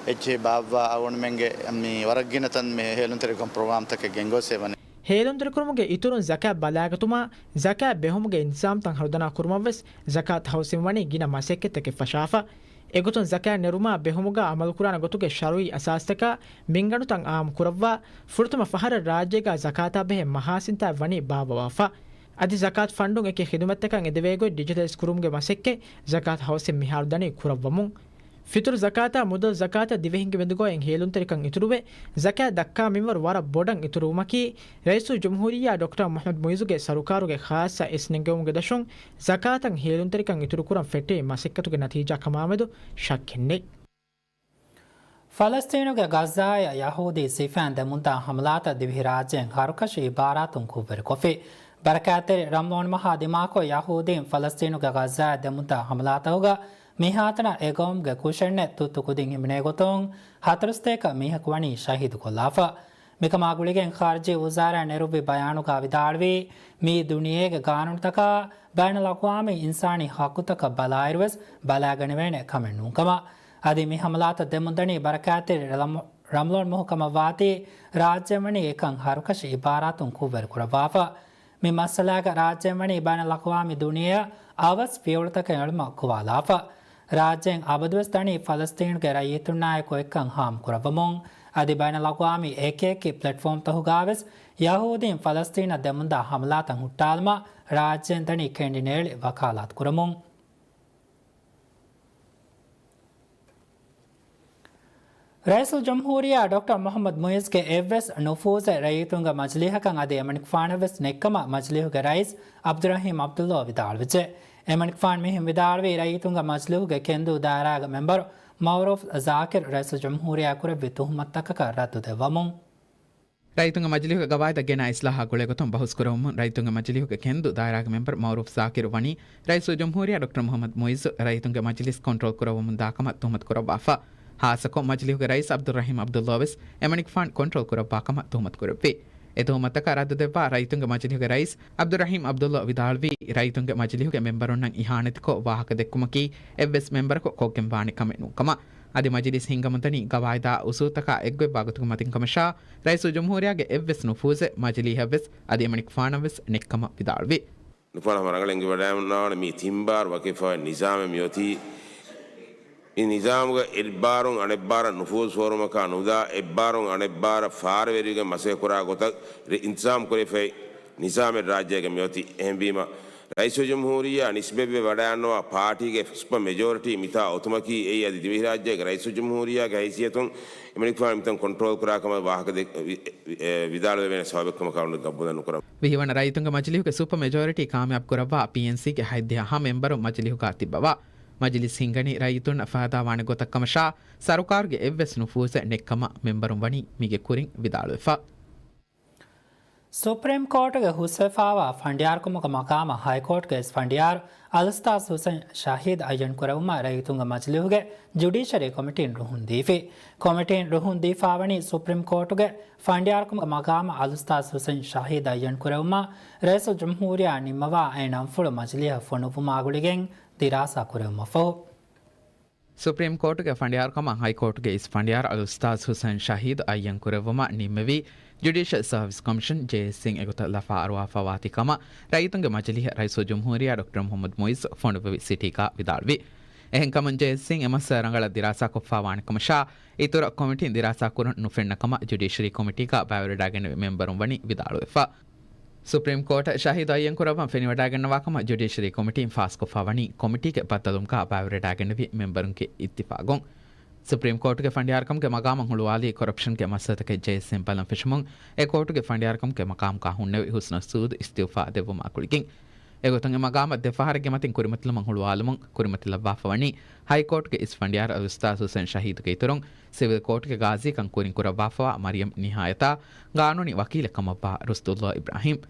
އެއްޗެހި ބާއްވާ އަޅުގަނޑުމެންގެ މި ވަރަށް ގިނަ ތަން މި ހޭލުންތެރިކަން ޕްރޮގްރާމްތަކެއް ގެންގޮސް އެވަނީ. ހޭލުންތެރިކުރުމުގެ އިތުރުން ޒަކާތް ބަލާގަތުމާ، ޒަކާތް ބެހުމުގެ އިންތިޒާމްތައް ހަރުދަނާ ކުރުމަށްވެސް ޒަކާތު ހައުސްއިން ވަނީ ގިނަ މަސައްކަތްތަކެއް ފަށާފަ. އެގޮތުން ޒަކާތް ނެރުމާ ބެހުމުގަ އަމަލުކުރާނެ ގޮތުގެ ޝަރުއީ އަސާސްތަކާ މިންގަނޑުތައް އާއްމު ކުރައްވާ، ފުރަތަމަ ފަހަރަށް ރާއްޖޭގަ ޒަކާތާ ބެހޭ މަހާސިންތައް ވަނީ ބާއްވަވާފަ. އަދި ޒަކާތު ފަންޑުން އެކި ޚިދުމަތްތަކަށް އެދެވޭ ގޮތް ޑިޖިޓަލައިޒް ކުރުމުގެ މަސައްކަތް ޒަކާތު ހައުސްއިން މިހާރު ދަނީ ކުރައްވަމުން. ފިތުރު ޒަކާތާ މުދަލު ޒަކާތަށް ދިވެހިންގެ ވިންދުގައި ހޭލުންތެރިކަން އިތުރުވެ، ޒަކާތް ދައްކާ މިންވަރު ވަރަށް ބޮޑަށް އިތުރުވުމަކީ، ރައީސުލްޖުމްހޫރިއްޔާ ޑޮކްޓަރ މުޙައްމަދު މުޢިއްޒުގެ ސަރުކާރުގެ ޚާއްޞަ އިސްނެންގެވުމުގެ ދަށުން، ޒަކާތަށް ހޭލުންތެރިކަން އިތުރުކުރަން ފެއްޓޭ މަސައްކަތުގެ ނަތީޖާ ކަމާމެދު ޝައްކެއް ނެތް. ފަލަސްޠީނުގެ ޣައްޒާއަށް ޔަހޫދީ ސިފައިން ދެމުންދާ ހަމަލާތައް ދިވެހިރާއްޖޭން ހަރުކަށި އިބާރާތުން ކުށްވެރިކޮށްފި. ބަރަކާތްތެރި ރަމަޟާން މަހާ ދިމާކޮށް، ޔަހޫދީން ފަލަސްޠީނުގެ ޣައްޒާއަށް ދެމުންދާ ހަމަލާތަކުގަ މިހާތަނަށް އެގައުމުގެ ކުށެއްނެތް ތުއްތު ކުދިން ހިމެނޭގޮތުން ހަތަރުސަތޭކަ މީހަކު ވަނީ ޝަހީދުކޮށްލާފަ. މިކަމާ ގުޅިގެން ޚާރިޖީ ވުޒާރާ ނެރުއްވި ބަޔާނުގަ ވިދާޅުވީ، މިއީ ދުނިޔޭގެ ގާނޫނުތަކާ ބައިނަލްއަޤްވާމީ އިންސާނީ ޙައްޤުތަކަށް ބަލާއިރުވެސް ބަލާގަނެވޭނެ ކަމެއް ނޫންކަމަށް. އަދި މި ހަމަލާތައް ދެމުންދަނީ ބަރަކާތްތެރި ރަމަ-، ރަމަޟާން މަހު ކަމަށްވާތީ، ރާއްޖޭން ވަނީ އެކަން ހަރުކަށި އިބާރާތުން ކުށްވެރިކުރައްވާފަ. މި މައްސަލާގަ ރާއްޖޭން ވަނީ ބައިނަލްއަޤްވާމީ ދުނިޔެއަށް އަވަސް ފިޔަވަޅުތަކެއް އެޅުމަށް ގޮވާލާފަ. ރާއްޖޭން އަބަދުވެސް ދަނީ ފަލަސްޠީނުގެ ރައްޔިތުންނާއެކު އެއްކަން ހާމަކުރައްވަމުން. އަދި ބައިނަލްއަޤްވާމީ އެކިއެކި ޕްލެޓްފޯމްތަކުގަވެސް ޔަހޫދީން ފަލަސްޠީނަށް ދެމުންދާ ހަމަލާތައް ހުއްޓާލުމަށް ރާއްޖޭން ދަނީ ކެނޑިނޭޅި ވަކާލާތު ކުރަމުން. ރައީސުލްޖުމްހޫރިއްޔާ ޑޮކްޓަރ މުޙައްމަދު މުޢިއްޒުގެ އެއްވެސް ނުފޫޒެއް ރައްޔިތުންގެ މަޖިލީހަކަށް އަދި އެމަނިކުފާނަށްވެސް ނެއްކަމަށް މަޖިލީހުގެ ރައީސް ޢަބްދުއްރަޙީމް ޢަބްދުﷲ ވިދާޅުވެއްޖެ. އެމަނިކުފާނު މިހެން ވިދާޅުވީ، ރައްޔިތުންގެ މަޖިލީހުގެ ކެންދޫ ދާއިރާގެ މެމްބަރު މައުރޫފް ޒާކިރު ރައީސުލްޖުމްހޫރިއްޔާ ކުރެއްވި ތުހުމަތުތަކަކަށް ރައްދު ދެއްވަމުން. ރައްޔިތުންގެ މަޖިލީހުގެ ގަވާއިދަށް ގެނައި އިސްލާހާ ގުޅޭގޮތުން ބަހުސް ކުރެވުމުން، ރައްޔިތުންގެ މަޖިލީހުގެ ކެންދޫ ދާއިރާގެ މެމްބަރު މައުރޫފް ޒާކިރު ވަނީ، ރައީސުލްޖުމްހޫރިއްޔާ ޑޮކްޓަރ މުޙައްމަދު މުޢިއްޒު ރައްޔިތުންގެ މަޖިލިސް ކޮންޓްރޯލް ކުރައްވަމުންދާ ކަމަށް ތުހުމަތު ކުރައްވާފަ. ހާއްސަކޮށް، މަޖިލީހުގެ ރައީސް ޢަބްދުއްރަޙީމް ޢަބްދުﷲ ވެސް އެމަނިކުފާނު ކޮންޓްރޯލް ކުރައްވާ ކަމަށް ތުހުމަތު ކުރެއްވި. އެ ތުހުމަތަކަށް ރައްދު ދެއްވާ ރައްޔިތުންގެ މަޖިލީހުގެ ރައީސް ޢަބްދުއްރަޙީމް ޢަބްދުﷲ ވިދާޅުވީ، ރައްޔިތުންގެ މަޖިލީހުގެ މެމްބަރުންނަށް އިހާނެތިކޮށް ވާހަކަ ދެއްކުމަކީ އެއްވެސް މެމްބަރަކު ކޮށްގެންވާނެ ކަމެއް ނޫން ކަމަށް. އަދި މަޖިލިސް ހިންގަމުންދަނީ ގަވާއިދާ އުސޫލުތަކާ އެއްގޮތްވާ ގޮތުގެ މަތިން ކަމަށާ، ރައީސުލްޖުމްހޫރިއްޔާގެ އެއްވެސް ނުފޫޒެއް މަޖިލީހަށްވެސް އަދި އެމަނިކުފާނަށްވެސް ނެތްކަމަށް ވިދާޅުވި. ނުފާނަ ހަމަ ރަނގަޅަށް އެނގިވަޑައިގަންނަވާނެ މި ތިން ބާރު ވަކިވެފަވާ ނިޒާމެއް މިއޮތީ. މި ނިޒާމުގަ އެއްބާރުން އަނެއްބާރަށް ނުފޫޒު ފޯރުމަކާ ނުދާ، އެއްބާރުން އަނެއްބާރަށް ފާރަވެރިވެގެން މަސައްކަތް ކުރާ ގޮތަށް ރި-، އިންތިޒާމް ކުރެވިފައި ނިޒާމެއް ރާއްޖޭގަ މިއޮތީ. އެހެންވީމަ، ރައީސުލްޖުމްހޫރިއްޔާ ނިސްބަތްވެ ވަޑައިގަންނަވާ ޕާޓީގެ ސުޕަ މެޖޯރިޓީ މިތާ އޮތުމަކީ އެއީ އަދި ދިވެހިރާއްޖޭގެ ރައީސުލްޖުމްހޫރިއްޔާގެ ހައިސިއްޔަތުން އެމަނިކުފާނު މިތަން ކޮންޓްރޯލް ކުރާ ކަމަށް ވާހަކަ ދެ-، ވި-، ވި-، އެ، ވިދާޅުވެވޭނެ ސަބަބެއްކަމަކާ ގަބޫލެއް ނުކުރަން. ވިހިވަނަ ރައްޔިތުންގެ މަޖިލީހުގެ ސުޕަ މެޖޯރިޓީ ކާމިޔާބު ކުރައްވާ ޕީއެންސީގެ ހަތްދިހަ ހަ މެމްބަރު މަޖިލީހުގަ ތިއްބަވާ. މަޖިލިސް ހިންގަނީ ރައްޔިތުންނަށް ފައިދާވާނެ ގޮތަށް ކަމަށާ، ސަރުކާރުގެ އެއްވެސް ނުފޫޒެއް ނެތްކަމަށް މެމްބަރުން ވަނީ މީގެ ކުރިން ވިދާޅުވެފަ. ސުޕްރީމް ކޯޓުގެ ހުސްވެފާވާ ފަނޑިޔާރުކަމުގެ މަގާމަށް ހައިކޯޓުގެ އިސް ފަނޑިޔާރު އަލްއުސްތާޛު ހުސެން ޝަހީދު އައްޔަން ކުރެވުމަށް ރައްޔިތުންގެ މަޖިލީހުގެ ޖުޑީޝަރީ ކޮމިޓީން ރުހުން ދީފި. ކޮމިޓީން ރުހުން ދީފާވަނީ ސުޕްރީމް ކޯޓުގެ ފަނޑިޔާރުކަމުގެ މަގާމަށް އަލްއުސްތާޛު ހުސެން ޝަހީދު އައްޔަން ކުރެވުމަށް ރައީސުލްޖުމްހޫރިއްޔާ ނިންމަވާ އެ ނަންފުޅު މަޖިލީހަށް ފޮނުއްވުމާ ގުޅިގެން ދިރާސާ ކުރެވުމަށްފަހު، ސުޕްރީމް ކޯޓުގެ ފަނޑިޔާރުކަމަށް ހައިކޯޓުގެ އިސް ފަނޑިޔާރު އަލްއުސްތާޛު ހުސެން ޝަހީދު އައްޔަން ކުރެއްވުމަށް ނިންމެވީ، ޖުޑީޝަލް ސާވިސް ކޮމިޝަން، ޖޭއެސްސީން އެގޮތަށް ލަފާ އަރުވާފަވާތީ ކަމަށް ރައްޔިތުންގެ މަޖިލީހަށް ރައީސުލްޖުމްހޫރިއްޔާ ޑޮކްޓަރ މުޙައްމަދު މުޢިއްޒު ފޮނުއްވެވި ސިޓީގަ ވިދާޅުވި. އެހެންކަމުން ޖޭއެސްސީން އެ މައްސަލަ ރަނގަޅަށް ދިރާސާކޮށްފަވާނެ ކަމަށާ، އިތުރަށް ކޮމިޓީން ދިރާސާކުރަން ނުފެންނަ ކަމަށް ޖުޑީޝަރީ ކޮމިޓީގަ ބައިވެރިވެވަޑައިގެންނެވި މެމްބަރުން ވަނީ ވިދާޅުވެފަ. ސުޕްރީމް ކޯޓަށް ޝަހީދު އައްޔަންކުރައްވަން ފެނިވަޑައިގަންނަވާ ކަމަށް ޖުޑީޝަރީ ކޮމިޓީން ފާސްކޮށްފަ ވަނީ ކޮމިޓީގެ ބައްދަލުވުމުގަ ބައިވެރިވެވަޑައިގެންނެވި މެމްބަރުންގެ އިއްތިފާގުން. ސުޕްރީމް ކޯޓުގެ ފަނޑިޔާރުކަމުގެ މަގާމަށް ހުޅުވާލީ ކޮރަޕްޝަންގެ މައްސަލަތަކެއް ޖޭއެސްސީން ބަލަން ފެށުމުން، އެ ކޯޓުގެ ފަނޑިޔާރުކަމުގެ މަގާމުގަ ހުންނެވި ހުސްނަ ސޫދު އިސްތިއުފާ ދެއްވުމާ ގުޅިގެން. އެގޮތުން އެ މަގާމަށް ދެފަހަރެއްގެ މަތިން ކުރިމަތިލުމަށް ހުޅުވާލުމުން ކުރިމަތިލައްވާފަ ވަނީ ހައިކޯޓުގެ އިސް ފަނޑިޔާރު އަލްއުސްތާޛު ހުސެން ޝަހީދުގެ އިތުރުން، ސިވިލް ކޯޓުގެ ގާޒީކަން ކުރިން ކުރައްވާފަވާ މަރިޔަމް ނިހާޔަތާ ގާނޫނީ ވަކީލެއް ކަމަށްވާ ރުސްދުﷲ އިބްރާހީމް.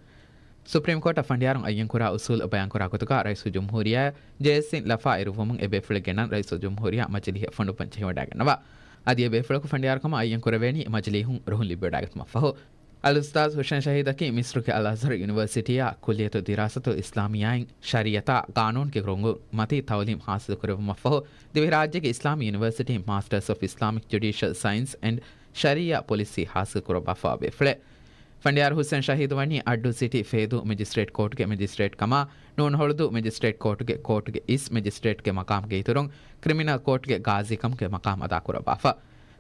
ސުޕްރީމް ކޯޓަށް ފަނޑިޔާރުން އައްޔަންކުރާ އުސޫލު ބަޔާންކުރާ ގޮތުގަ ރައީސުލްޖުމްހޫރިއްޔާ ޖޭއެސްސީން ލަފާ އިރުއްވުމުން އެ ބޭފުޅެއްގެ ނަން ރައީސުލްޖުމްހޫރިއްޔާ މަޖިލީހަށް ފޮނުއްވަން ޖެހިވަޑައިގަންނަވާ. އަދި އެ ބޭފުޅަކު ފަނޑިޔާރުކަމަށް އައްޔަންކުރެވޭނީ މަޖިލީހުން ރުހުން ލިބިވަޑައިގަތުމަށްފަހު. އަލްއުސްތާޛު ހުސެން ޝަހީދަކީ މިސްރުގެ އަލްއަޒްހަރު ޔުނިވަރސިޓީއާ ކުއްލިއްޔަތު ދިރާސަތުލް އިސްލާމިއްޔާއިން ޝަރީއަތާ ގާނޫނުގެ ރޮނގުން މަތީ ތައުލީމް ހާސިލުކުރެއްވުމަށްފަހު، ދިވެހިރާއްޖޭގެ އިސްލާމީ ޔުނިވަރސިޓީން މާސްޓަރސް އޮފް އިސްލާމިކް ޖުޑީޝަލް ސައިންސް އެންޑް ޝަރީއާ ޕޮލިސީ ހާސިލްކުރައްވާފަވާ ބޭފުޅެއް. ފަނޑިޔާރު ހުސެން ޝަހީދު ވަނީ އައްޑޫ ސިޓީ ފޭދޫ މެޖިސްޓްރޭޓް ކޯޓުގެ މެޖިސްޓްރޭޓް ކަމާ، ނޫން ހޮޅުދޫ މެޖިސްޓްރޭޓް ކޯޓުގެ، ކޯޓުގެ އިސް މެޖިސްޓްރޭޓްގެ މަޤާމްގެ އިތުރުން، ކްރިމިނަލް ކޯޓުގެ ގާޒީކަމުގެ މަޤާމް އަދާކުރައްވާފަ.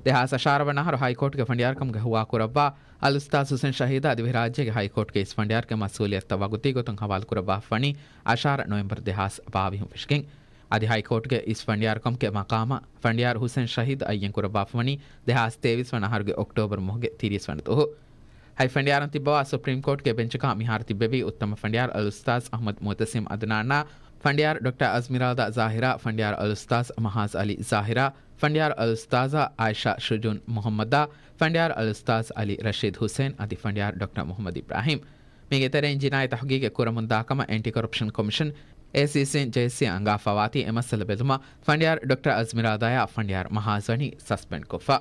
ދެހާސް އަށާރަ ވަނަ އަހަރު ހައިކޯޓުގެ ފަނޑިޔާރުކަމުގެ ހުވާކުރައްވާ އަލްއުސްތާޛު ހުސެން ޝަހީދާ ދިވެހިރާއްޖޭގެ ހައިކޯޓުގެ އިސް ފަނޑިޔާރުގެ މަސްއޫލިއްޔަތުތައް ވަގުތީ ގޮތުން ހަވާލުކުރައްވާފަ ވަނީ އަށާރަ ނޮވެމްބަރު ދެހާސް ބާވީހުން ފެށިގެން. އަދި ހައިކޯޓުގެ އިސް ފަނޑިޔާރުކަމުގެ މަޤާމަށް ފަނޑިޔާރު ހުސެން ޝަހީދު އައްޔަން ކުރައްވާފަވަނީ ދެހާސް ތޭވީސް ވަނަ އަހަރުގެ އޮކްޓޯބަރު މަހުގެ ތިރީސް ވަނަ ދުވަހު. ހަތް ފަނޑިޔާރުން ތިއްބަވާ ސުޕްރީމް ކޯޓްގެ ބެންޗަކާ މިހާރު ތިއްބެވީ އުއްތަމަ ފަނޑިޔާރު އަލްއުސްތާޛް އަޙްމަދު މުޢުތަސިމް އަދުނާންއާ، ފަނޑިޔާރު ޑޮކްޓަރ އަޒްމިރާލްދާ ޒާހިރާ، ފަނޑިޔާރު އަލްއުސްތާޛް މަހާޒް ޢަލީ ޒާހިރާ، ފަނޑިޔާރު އަލްއުސްތާޛާ ޢާއިޝާ ޝުޖޫން މުޙައްމަދާ، ފަނޑިޔާރު އަލްއުސްތާޛް ޢަލީ ރަޝީދު ޙުސެން އަދި ފަނޑިޔާރު ޑޮކްޓަރ މުޙައްމަދު އިބްރާހީމް. މީގެ ތެރެއިން ޖިނާއީ ތަޙުޤީޤެއް ކުރަމުންދާ ކަމަށް އެންޓި ކޮރަޕްޝަން ކޮމިޝަން، އޭސީސީން ޖޭސީ އަންގާފަވާތީ. އެ މައްސަލަ ބެލުމަށް ފަނޑިޔާރު ޑޮކްޓަރ އަޒްމިރާލްދާއާ ފަނޑިޔާރު މަހާޒް ވަނީ ސަސްޕެންޑް ކޮށްފަ.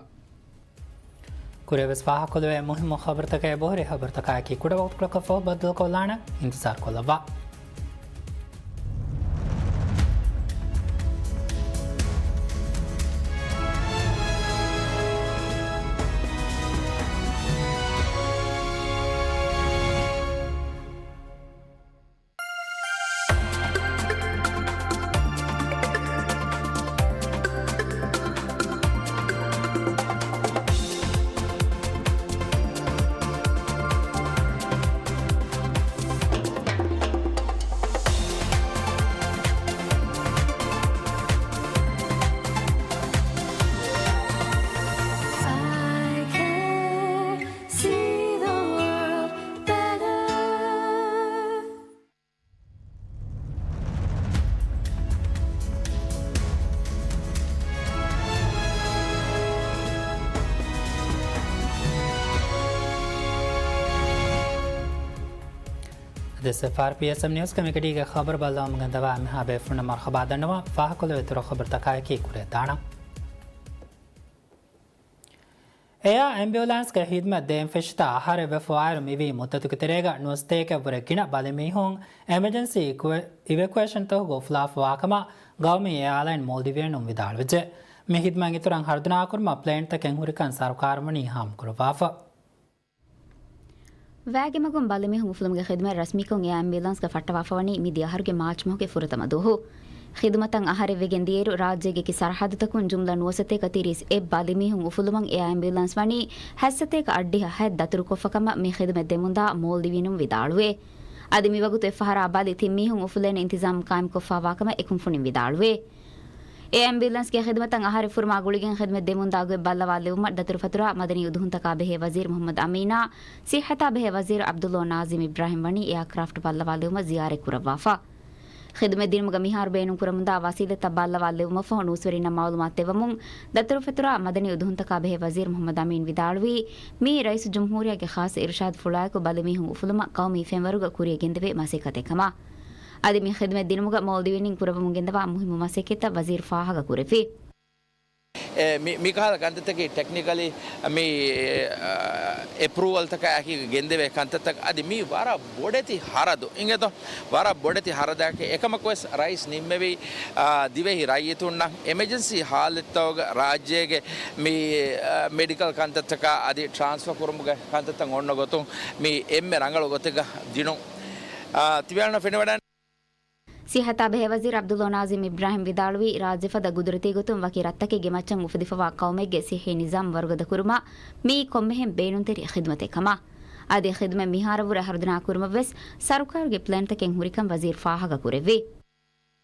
ކުރިއަށް ވެސް ފާހަގަކޮށްލެވޭ މުހިއްމު ޚަބަރުތަކާއި ބޮހުރި ޚަބަރުތަކާއެކީ ކުޑަ ވަގުތުކޮޅަކަށް ފަހު ބައްދަލުކޮށްލާނަން. އިންތިޒާރު ކޮށްލައްވާ. އަދި އެސްއެފްއާރް ޕީއެސްއެމް ނިއުސް ކޮމިޓީގެ ޚަބަރު ބައްލަވަމުން ގެންދަވާ މިހާ ބޭފުޅުންނަށް މަރުޙަބާ ދަންނަވާ. ފާހަގަކޮށްލެވޭ އިތުރު ޚަބަރުތަކާއެކީ ކުރިއަށް ދާނަން. އެއާ އެމްބިއުލާންސްގެ ހިދުމަތް ދޭން ފެށިތާ އަހަރެއް ވެފަވާއިރު މިވީ މުއްދަތުގެ ތެރޭގަ ނުވަސަތޭކައަށްވުރެ ގިނަ ބަލިމީހުން އެމަޖެންސީ އިކުއެ-، އިވެކުއޭޝަންތަކުގަ އުފުލާފަވާ ކަމަށް ގައުމީ އެއާލައިން މޯލްޑިވިއަނުން ވިދާޅުވެއްޖެ. މި ހިދުމަތް އިތުރަށް ހަރުދަނާކުރުމަށް ޕްލޭންތަކެއް ހުރިކަން ސަރުކާރުން ވަނީ ހާމަކުރައްވާފަ. ވައިގެ މަގުން ބަލިމީހުން އުފުލުމުގެ ޚިދުމަތް ރަސްމީކޮށް އެއާ އެމްބިއުލާންސްގަ ފައްޓަވާފަވަނީ މިދިޔަ އަހަރުގެ މާޗް މަހުގެ ފުރަތަމަ ދުވަހު. ޚިދުމަތަށް އަހަރެއްވެގެން ދިޔައިރު ރާއްޖޭގެ އެކި ސަރަހައްދުތަކުން ޖުމްލަ ނުވަސަތޭކަ ތިރީސް އެއް ބަލިމީހުން އުފުލުމަށް އެއާ އެމްބިއުލާންސް ވަނީ ހަތްސަތޭކަ އަށްޑިހަ ހަތް ދަތުރުކޮށްފަ ކަމަށް މި ޚިދުމަތް ދެމުންދާ މޯލްޑިވިއަނުން ވިދާޅުވޭ. އަދި މިވަގުތު އެއްފަހަރާ ބަލި ތިން މީހުން އުފުލޭނެ އިންތިޒާމް ޤާއިމްކޮށްފާވާ ކަމަށް އެ ކުންފުނިން ވިދާޅުވޭ. އެއާ އެމްބިއުލާންސްގެ ޚިދުމަތަށް އަހަރެއް ފުރުމާ ގުޅިގެން ޚިދުމަތް ދެމުންދާ ގޮތް ބައްލަވާލެވުމަށް ދަތުރުފަތުރާ މަދަނީ އުދުހުންތަކާ ބެހޭ ވަޒީރު މުޙައްމަދު އަމީނާ، ސިއްޙަތާ ބެހޭ ވަޒީރު ޢަބްދުﷲ ނާޒިމް އިބްރާހިމް ވަނީ އެއާކްރާފްޓް ބައްލަވާލެވުމަށް ޒިޔާރަތް ކުރައްވާފަ. ޚިދުމަތް ދިނުމުގަ މިހާރު ބޭނުންކުރަމުންދާ ވަސީލަތްތައް ބައްލަވާލެވުމަށްފަހު ނޫސްވެރިންނަށް މަޢުލޫމާތު ދެއްވަމުން، ދަތުރުފަތުރާ މަދަނީ އުދުހުންތަކާ ބެހޭ ވަޒީރު މުޙައްމަދު އަމީން ވިދާޅުވީ، މިއީ ރައީސުލްޖުމްހޫރިއްޔާގެ ޚާއްޞަ އިރުޝާދުފުޅާއެކު ބަލިމީހުން އުފުލުމަށް ޤައުމީ ފެންވަރުގަ ކުރިއަށް ގެންދެވޭ މަސައްކަތެއް ކަމަށް. އަދި މި ޚިދުމަތް ދިނުމުގަ މޯލްޑިވިއަންނިން ކުރައްވަމުން ގެންދަވާ މުހިއްމު މަސައްކަތްތައް ވަޒީރު ފާހަގަކުރެއްވި. އެ، މި، މިކަހަލަ ކަންތައްތަކީ ޓެކްނިކަލީ މި، އަ، އެޕްރޫވަލްތަކާއެކީ ގެންދެވޭ ކަންތައްތައް. އަދި މީ ވަރަށް ބޮޑެތި ހަރަދު އިނގޭތޯ؟ ވަރަށް ބޮޑެތި ހަރަދާކެއް. އެކަމަކުވެސް ރައީސް ނިންމެވީ، އާ، ދިވެހި ރައްޔިތުންނަށް އެމަޖެންސީ ހާލަތްތަކުގަ ރާއްޖޭގެ މި، އާ، މެޑިކަލް ކަންތައްތަކާ އަދި ޓްރާންސްފާ ކުރުމުގެ ކަންތައްތައް އޮންނަ ގޮތުން މި އެންމެ ރަނގަޅު ގޮތެއްގަ ދިނުން. އާ، ތިބޭނަ ފެނިވަޑަން. ސިއްހަތާ ބެހޭ ވަޒީރު ޢަބްދުﷲ ނާޒިމް އިބްރާހިމް ވިދާޅުވީ، ރާއްޖެފަދަ ގުދުރަތީ ގޮތުން ވަކި ރަށްތަކެއްގެ މައްޗަށް އުފެދިފަވާ ޤައުމެއްގެ ޞިއްޙީ ނިޒާމް ވަރުގަދަ ކުރުމަށް މިއީ ކޮންމެހެން ބޭނުންތެރި ޚިދުމަތެއް ކަމަށް. އަދި ޚިދުމަތް މިހާރަށްވުރެ ހަރުދަނާ ކުރުމަށްވެސް ސަރުކާރުގެ ޕްލޭންތަކެއް ހުރިކަން ވަޒީރު ފާހަގަ ކުރެއްވި.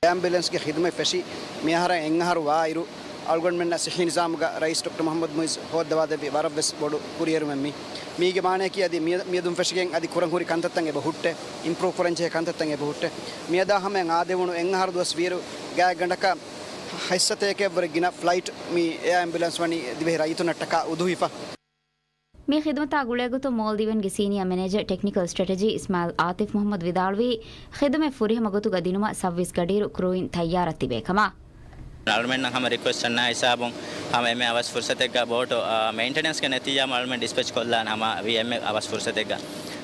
އެމްބިއުލެންސްގެ ޚިދުމަތް ފެށި މިއަހަރަށް އެއްއަހަރު ވާއިރު، އަޅުގަނޑުމެންނަށް ޞިއްޙީ ނިޒާމުގަ ރައީސް ޑޮކްޓަރ މުޙައްމަދު މުޢިއްޒު ހޯއްދަވާދެއްވި ވަރަށްވެސް ބޮޑު ކުރިއެރުމެއް މީ. މީގެ މާނައަކީ އަދި މިއަ-، މިއަދުން ފެށިގެން އަދި ކުރަން ހުރި ކަންތައްތައް އެބަ ހުއްޓޭ، އިމްޕްރޫވް ކުރަންޖެހޭ ކަންތައްތައް އެބަ ހުއްޓޭ. މިއަދާ ހަމަޔަށް އާދެވުނު އެއްއަހަރު ދުވަސް ވީއިރު ގާތްގަނޑަކަށް ހަތްސަތޭކައަށްވުރެ ގިނަ ފްލައިޓް މި އެއާ އެމްބިއުލެންސް ވަނީ ދިވެހި ރައްޔިތުންނަށްޓަކާ އުދުހިފަ. މި ޚިދުމަތާ ގުޅޭގޮތުން މޯލްޑިވިއަންގެ ސީނިއާ މެނޭޖަރ ޓެކްނިކަލް ސްޓްރެޓެޖީ އިސްމާއިލް އާތިފް މުޙައްމަދު ވިދާޅުވީ، ޚިދުމަތް ފުރިހަމަ ގޮތުގަ ދިނުމަށް ސައުވީސް ގަޑިއިރު ކްރޫއިން ތައްޔާރަށް ތިބޭ ކަމަށް. އަޅުމެންނަށް ހަމަ ރިކްވެސްޓް އަންނަ ހިސާބުން ހަމަ އެންމެ އަވަސް ފުރުސަތެއްގަ ބޯޓު، އާ، މެއިންޓެނަންސްގެ ނެތިއްޔާ އަޅުމެން ޑިސްޕެޗް ކޮށްލާން ހަމަ ވީ އެންމެ އަވަސް ފުރުސަތެއްގަ.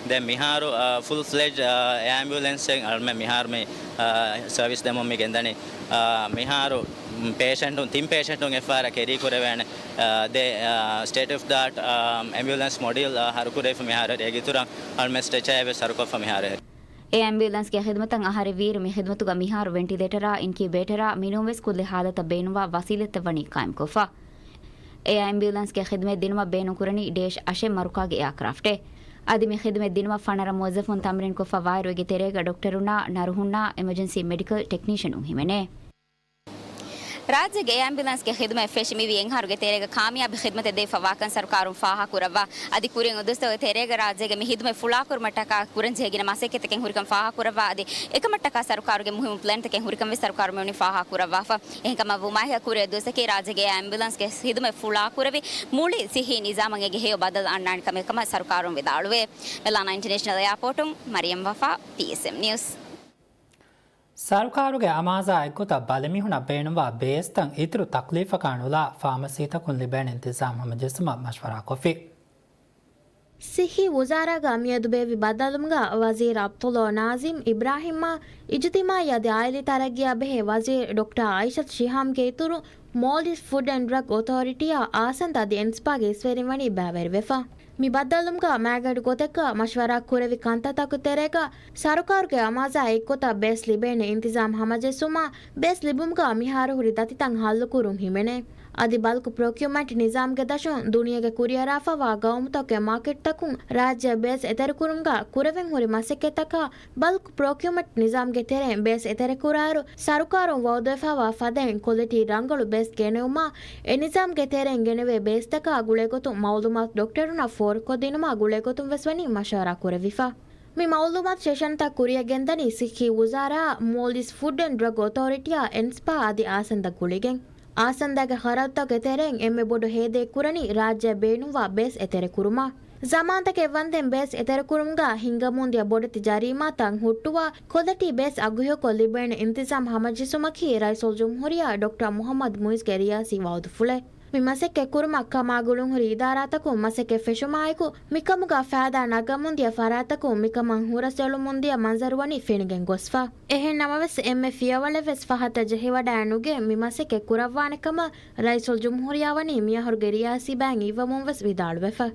ދެން މިހާރު، އާ، ފުލް ފްލެޖް، އާ، އެއާ އެމްބިއުލެންސެއް އަޅުމެން މިހާރު މި، އާ، ސަރވިސް ދެމުން މި ގެންދަނީ. އާ، މިހާރު ޕޭޝެންޓުން، ތިން ޕޭޝެންޓުން އެއްފަހަރަށް ކެރީ ކުރެވޭނެ، އާ، ދެ، އާ، ސްޓޭޓް އޮފް ދާޓް، އާ، އެމްބިއުލެންސް މޮޑިއުލް، އާ، ހަރުކުރެވިފަ މިހާރު ރޭގެ އިތުރަށް އަޅުމެން ސްޓްރެޗާއެއް ވެސް ހަރުކޮށްފަ މިހާރު. އެއާ އެމްބިއުލެންސްގެ ޚިދުމަތަށް އަހަރެއް ވީއިރު މި ޚިދުމަތުގަ މިހާރު ވެންޓިލޭޓަރާ، އިންކިއުބޭޓަރާ، މިނޫންވެސް ކުއްލި ހާލަތަށް ބޭނުންވާ ވަސީލަތްތައް ވަނީ ޤާއިމްކޮށްފަ. އެއާ އެމްބިއުލެންސްގެ ޚިދުމަތް ދިނުމަށް ބޭނުންކުރަނީ ޑޭޝް އަށެއް މަރުކާގެ އެއާކްރާފްޓެއް. އަދި މި ޚިދުމަތް ދިނުމަށް ފަނަރަ މުވައްޒަފުން ތަމްރީންކޮށްފަ ވާއިރު އޭގެ ތެރޭގަ ޑޮކްޓަރުންނާ، ނަރުހުންނާ، އެމަޖެންސީ މެޑިކަލް ޓެކްނީޝަނުން ހިމެނޭ. ރާއްޖޭގެ އެއާ އެމްބިއުލާންސްގެ ޚިދުމަތް ފެށި މިވީ އެއްއަހަރުގެ ތެރޭގަ ކާމިޔާބު ޚިދުމަތެއް ދެވިފަ ވާކަން ސަރުކާރުން ފާހަގަކުރައްވާ. އަދި ކުރިން އުދުސްތަކުގެ ތެރޭގަ ރާއްޖޭގެ މި ޚިދުމަތް ފުޅާކުރުމަށްޓަކާ ކުރަންޖެހިގެން މަސައްކަތްތަކެއް ހުރިކަން ފާހަގަކުރައްވާ. އަދި އެކަމަށްޓަކާ ސަރުކާރުގެ މުހިއްމު ޕްލޭންތަކެއް ހުރިކަން ވެސް ސަރުކާރު މިވަނީ ފާހަގަކުރައްވާފަ. އެހެންކަމަށް ވުމާހި ކުރިއަށް ދުވަސްއަކީ ރާއްޖޭގެ އެއާ އެމްބިއުލާންސްގެ ޚިދުމަތް ފުޅާކުރެވި މުޅި ސިއްހީ ނިޒާމަށް އެނގޭ ހެޔޮ ބަދަލު އަންނާނެ ކަމެއް ކަމަށް ސަރުކާރުން ވިދާޅުވޭ. މެލާނާ އިންޓަރނޭޝަނަލް އެއާޕޯޓުން މަރިޔަމް ވަފާ، ޓީއެސްއެމް ނިއުސް. ސަރުކާރުގެ އަމާޒާ އެއްގޮތަށް ބަލިމީހުނަށް ބޭނުންވާ ބޭސްތައް އިތުރު ތަކްލީފަކާ ނުލާ ފާމަސީތަކުން ލިބޭނެ އިންތިޒާމް ހަމަޖެއްސުމަށް މަޝްވަރާކޮށްފި. ސިއްހީ ވުޒާރާގަ މިއަދު ބޭއްވި ބައްދަލުމުގަ ވަޒީރު ޢަބްދުﷲ ނާޒިމް އިބްރާހިމްއާ، އިޖުތިމާޢީ އަދި އާއިލީ ތަރައްގީއާ ބެހޭ ވަޒީރު ޑޮކްޓަރ އައިޝަތު ޝިހާމްގެ އިތުރުން، މޯލްޑިވްސް ފުޑް އެންޑް ޑްރަގް އޮތޯރިޓީއާ، އާސަންދަ އަދި އެންސްޕާގެ އިސްވެރިން ވަނީ ބައިވެރިވެފަ. މި ބައްދަލުމުގަ މާގަނޑު ގޮތެއްގަ މަޝްވަރާ ކުރެވި ކަންތައްތަކުގެ ތެރޭގަ، ސަރުކާރުގެ އަމާޒާ އެއްގޮތަށް ބޭސް ލިބޭނެ އިންތިޒާމް ހަމަޖެއްސުމާ، ބޭސް ލިބުމުގަ މިހާރު ހުރި ދަތިތައް ހައްލުކުރުން ހިމެނޭ. އަދި ބަލްކް ޕްރޮކިއުމަންޓް ނިޒާމްގެ ދަށުން ދުނިޔޭގެ ކުރިއަރާފައިވާ ގައުމުތަކުގެ މާކެޓްތަކުން ރާއްޖެއަށް ބޭސް އެތެރެކުރުމުގަ ކުރެވެން ހުރި މަސައްކަތްތަކާ، ބަލްކް ޕްރޮކިއުމަންޓް ނިޒާމްގެ ތެރެއިން ބޭސް އެތެރެކުރާއިރު، ސަރުކާރުން ވައުދުވެފައިވާ ފަދައިން ކޮލިޓީ ރަނގަޅު ބޭސް ގެނެވުމާ، އެ ނިޒާމްގެ ތެރެއިން ގެނެވޭ ބޭސްތަކާ ގުޅޭގޮތުން މައުލޫމާތު ޑޮކްޓަރުންނަށް ފޯރުކޮށްދިނުމާ ގުޅޭގޮތުން ވެސް ވަނީ މަޝްވަރާ ކުރެވިފަ. މި މައުލޫމާތު ސެޝަންތައް ކުރިއަށް ގެންދަނީ ސިއްހީ ވުޒާރާއާ، މޯލްޑިވްސް ފުޑް އެންޑް ޑްރަގް އޮތޯރިޓީއާ، އެންސްޕާ އަދި އާސަންދަ ގުޅިގެން. އާސަންދާގެ ޚަރަދުތަކުގެ ތެރެއިން އެންމެ ބޮޑު ހޭދައެއް ކުރަނީ ރާއްޖެއަށް ބޭނުންވާ ބޭސް އެތެރެކުރުމަށް. ޒަމާންތަކެއް ވަންދެން ބޭސް އެތެރެކުރުމުގަ ހިންގަމުންދިޔަ ބޮޑެތި ޖަރީމާތައް ހުއްޓުވާ، ކޮލިޓީ ބޭސް އަގުހެޔޮކޮށް ލިބޭނެ އިންތިޒާމް ހަމަޖެއްސުމަކީ ރައީސުލްޖުމްހޫރިއްޔާ ޑޮކްޓަރ މުޙައްމަދު މުޢިއްޒުގެ ރިޔާސީ ވައުދުފުޅެއް. މި މަސައްކަތް ކުރުމަށް ކަމާ ގުޅުންހުރި އިދާރާތަކުން މަސައްކަތް ފެށުމާއެކު، މިކަމުގަ ފައިދާ ނަގަމުންދިޔަ ފަރާތްތަކުން މިކަމަށް ހުރަސްއެޅުމުންދިޔަ މަންޒަރު ވަނީ ފެނިގެން ގޮސްފަ. އެހެން ނަމަވެސް، އެންމެ ފިޔަވަޅެއްވެސް ފަހަތަށް ޖެހިވަޑައެއް ނުގެ މި މަސައްކަތް ކުރައްވާނެ ކަމަށް ރައީސުލްޖުމްހޫރިއްޔާ ވަނީ މިއަހަރުގެ ރިޔާސީ ބަޔަން އިއްވަމުން ވެސް ވިދާޅުވެފަ.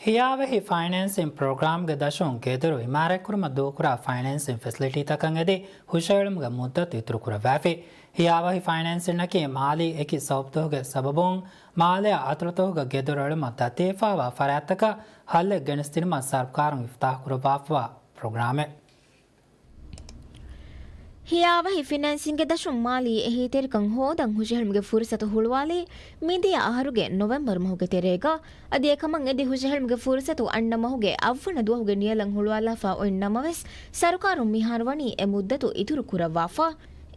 ހިޔާވަހި ފައިނޭންސިން ޕްރޮގްރާމްގެ ދަށުން ގެދޮރު އިމާރާތްކުރުމަށް ދޫކުރާ ފައިނޭންސިން ފެސިލިޓީތަކަށް އެދި ހުށަހެޅުމުގެ މުއްދަތު އިތުރުކުރައްވާފި. ހިޔާވަހި ފައިނޭންސިންއަކީ މާލީ އެކި ސަބަބުތަކުގެ ސަބަބުން މާލޭއާ އަތޮޅުތަކުގެ ގެދޮރު އެޅުމަށް ދަތިވެފައިވާ ފަރާތްތަކަށް ހައްލެއް ގެނެސްދިނުމަށް ސަރުކާރުން އިފްތިތާޙްކުރައްވާފައިވާ ޕްރޮގްރާމެއް. ހިޔާވަހި ފިނޭންސިންގެ ދަށުން މާލީ އެހީތެރިކަން ހޯދަން ހުށަހެޅުމުގެ ފުރުސަތު ހުޅުވާލީ މިދިޔަ އަހަރުގެ ނޮވެމްބަރު މަހުގެ ތެރޭގަ. އަދި އެކަމަށް އެދި ހުށަހެޅުމުގެ ފުރުސަތު އަންނަ މަހުގެ އަށްވަނަ ދުވަހުގެ ނިޔަލަށް ހުޅުވާލާފަ އޮތް ނަމަވެސް، ސަރުކާރުން މިހާރު ވަނީ އެ މުއްދަތު އިތުރު ކުރައްވާފަ.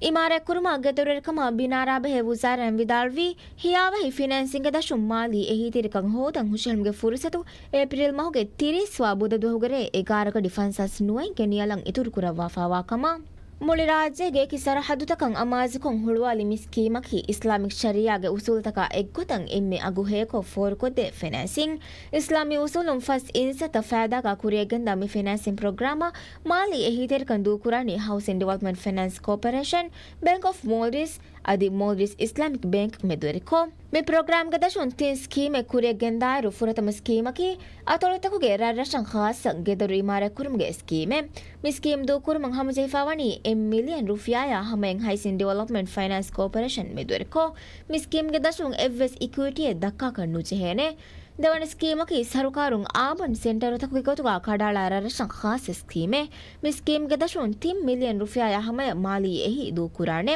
އިމާރާތްކުރުމާ ގެދޮރުވެރިކަމާ ބިނާރާ ބެހޭ ވުޒާރާއިން ވިދާޅުވީ، ހިޔާވަހި ފިނޭންސިންގެ ދަށުން މާލީ އެހީތެރިކަން ހޯދަން ހުށަހެޅުމުގެ ފުރުސަތު އޭޕްރީލް މަހުގެ ތިރީސް ވާ ބުދަ ދުވަހުގެ ރޭ އެގާރަ ގަޑި ފަންސާސް ނުވައެއްގެ ނިޔަލަށް އިތުރު ކުރައްވާފައިވާ ކަމަށް. މުޅި ރާއްޖޭގެ އެކި ސަރަހައްދުތަކަށް އަމާޒުކޮށް ހުޅުވާލި މި ސްކީމަކީ އިސްލާމިކް ޝަރީޢާގެ އުސޫލުތަކާ އެއްގޮތަށް އެންމެ އަގު ހެޔޮކޮށް ފޯރުކޮށްދޭ ފިނޭންސިން. އިސްލާމީ އުސޫލުން ފަސް އިންސައްތަ ފައިދާގާ ކުރިއަށްގެންދާ މި ފިނޭންސިން ޕްރޮގްރާމަށް މާލީ އެހީތެރިކަން ދޫކުރާނީ ހައުސިން ޑިވެލޮޕްމަންޓް ފިނޭންސް ކޯޕަރޭޝަން، ބޭންކް އޮފް މޯލްޑިވްސް އަދި މޯލްޑިވްސް އިސްލާމިކް ބޭންކް މެދުވެރިކޮށް. މި ޕްރޮގްރާމްގެ ދަށުން ތިން ސްކީމެއް ކުރިއަށް ގެންދާއިރު، ފުރަތަމަ ސްކީމަކީ އަތޮޅުތަކުގެ ރަށްރަށަށް ޚާއްޞަ ގެދޮރު އިމާރާތްކުރުމުގެ ސްކީމެއް. މި ސްކީމް ދޫކުރުމަށް ހަމަޖެހިފައިވަނީ އެއް މިލިއަން ރުފިޔާއާ ހަމައިން ހައިސިން ޑިވެލޮޕްމަންޓް ފައިނޭންސް ކޯޕަރޭޝަން މެދުވެރިކޮށް. މި ސްކީމްގެ ދަށުން އެއްވެސް އިކުއިޓީއެއް ދައްކާކަށް ނުޖެހޭނެ. ދެވަނަ ސްކީމަކީ ސަރުކާރުން އާބަން ސެންޓަރުތަކުގެ ގޮތުގަ ކަޑައަޅާ ރަށްރަށަށް ޚާއްޞަ ސްކީމެއް. މި ސްކީމްގެ ދަށުން ތިން މިލިއަން ރުފިޔާއާ ހަމަޔަށް މާލީ އެހީ ދޫކުރާނެ.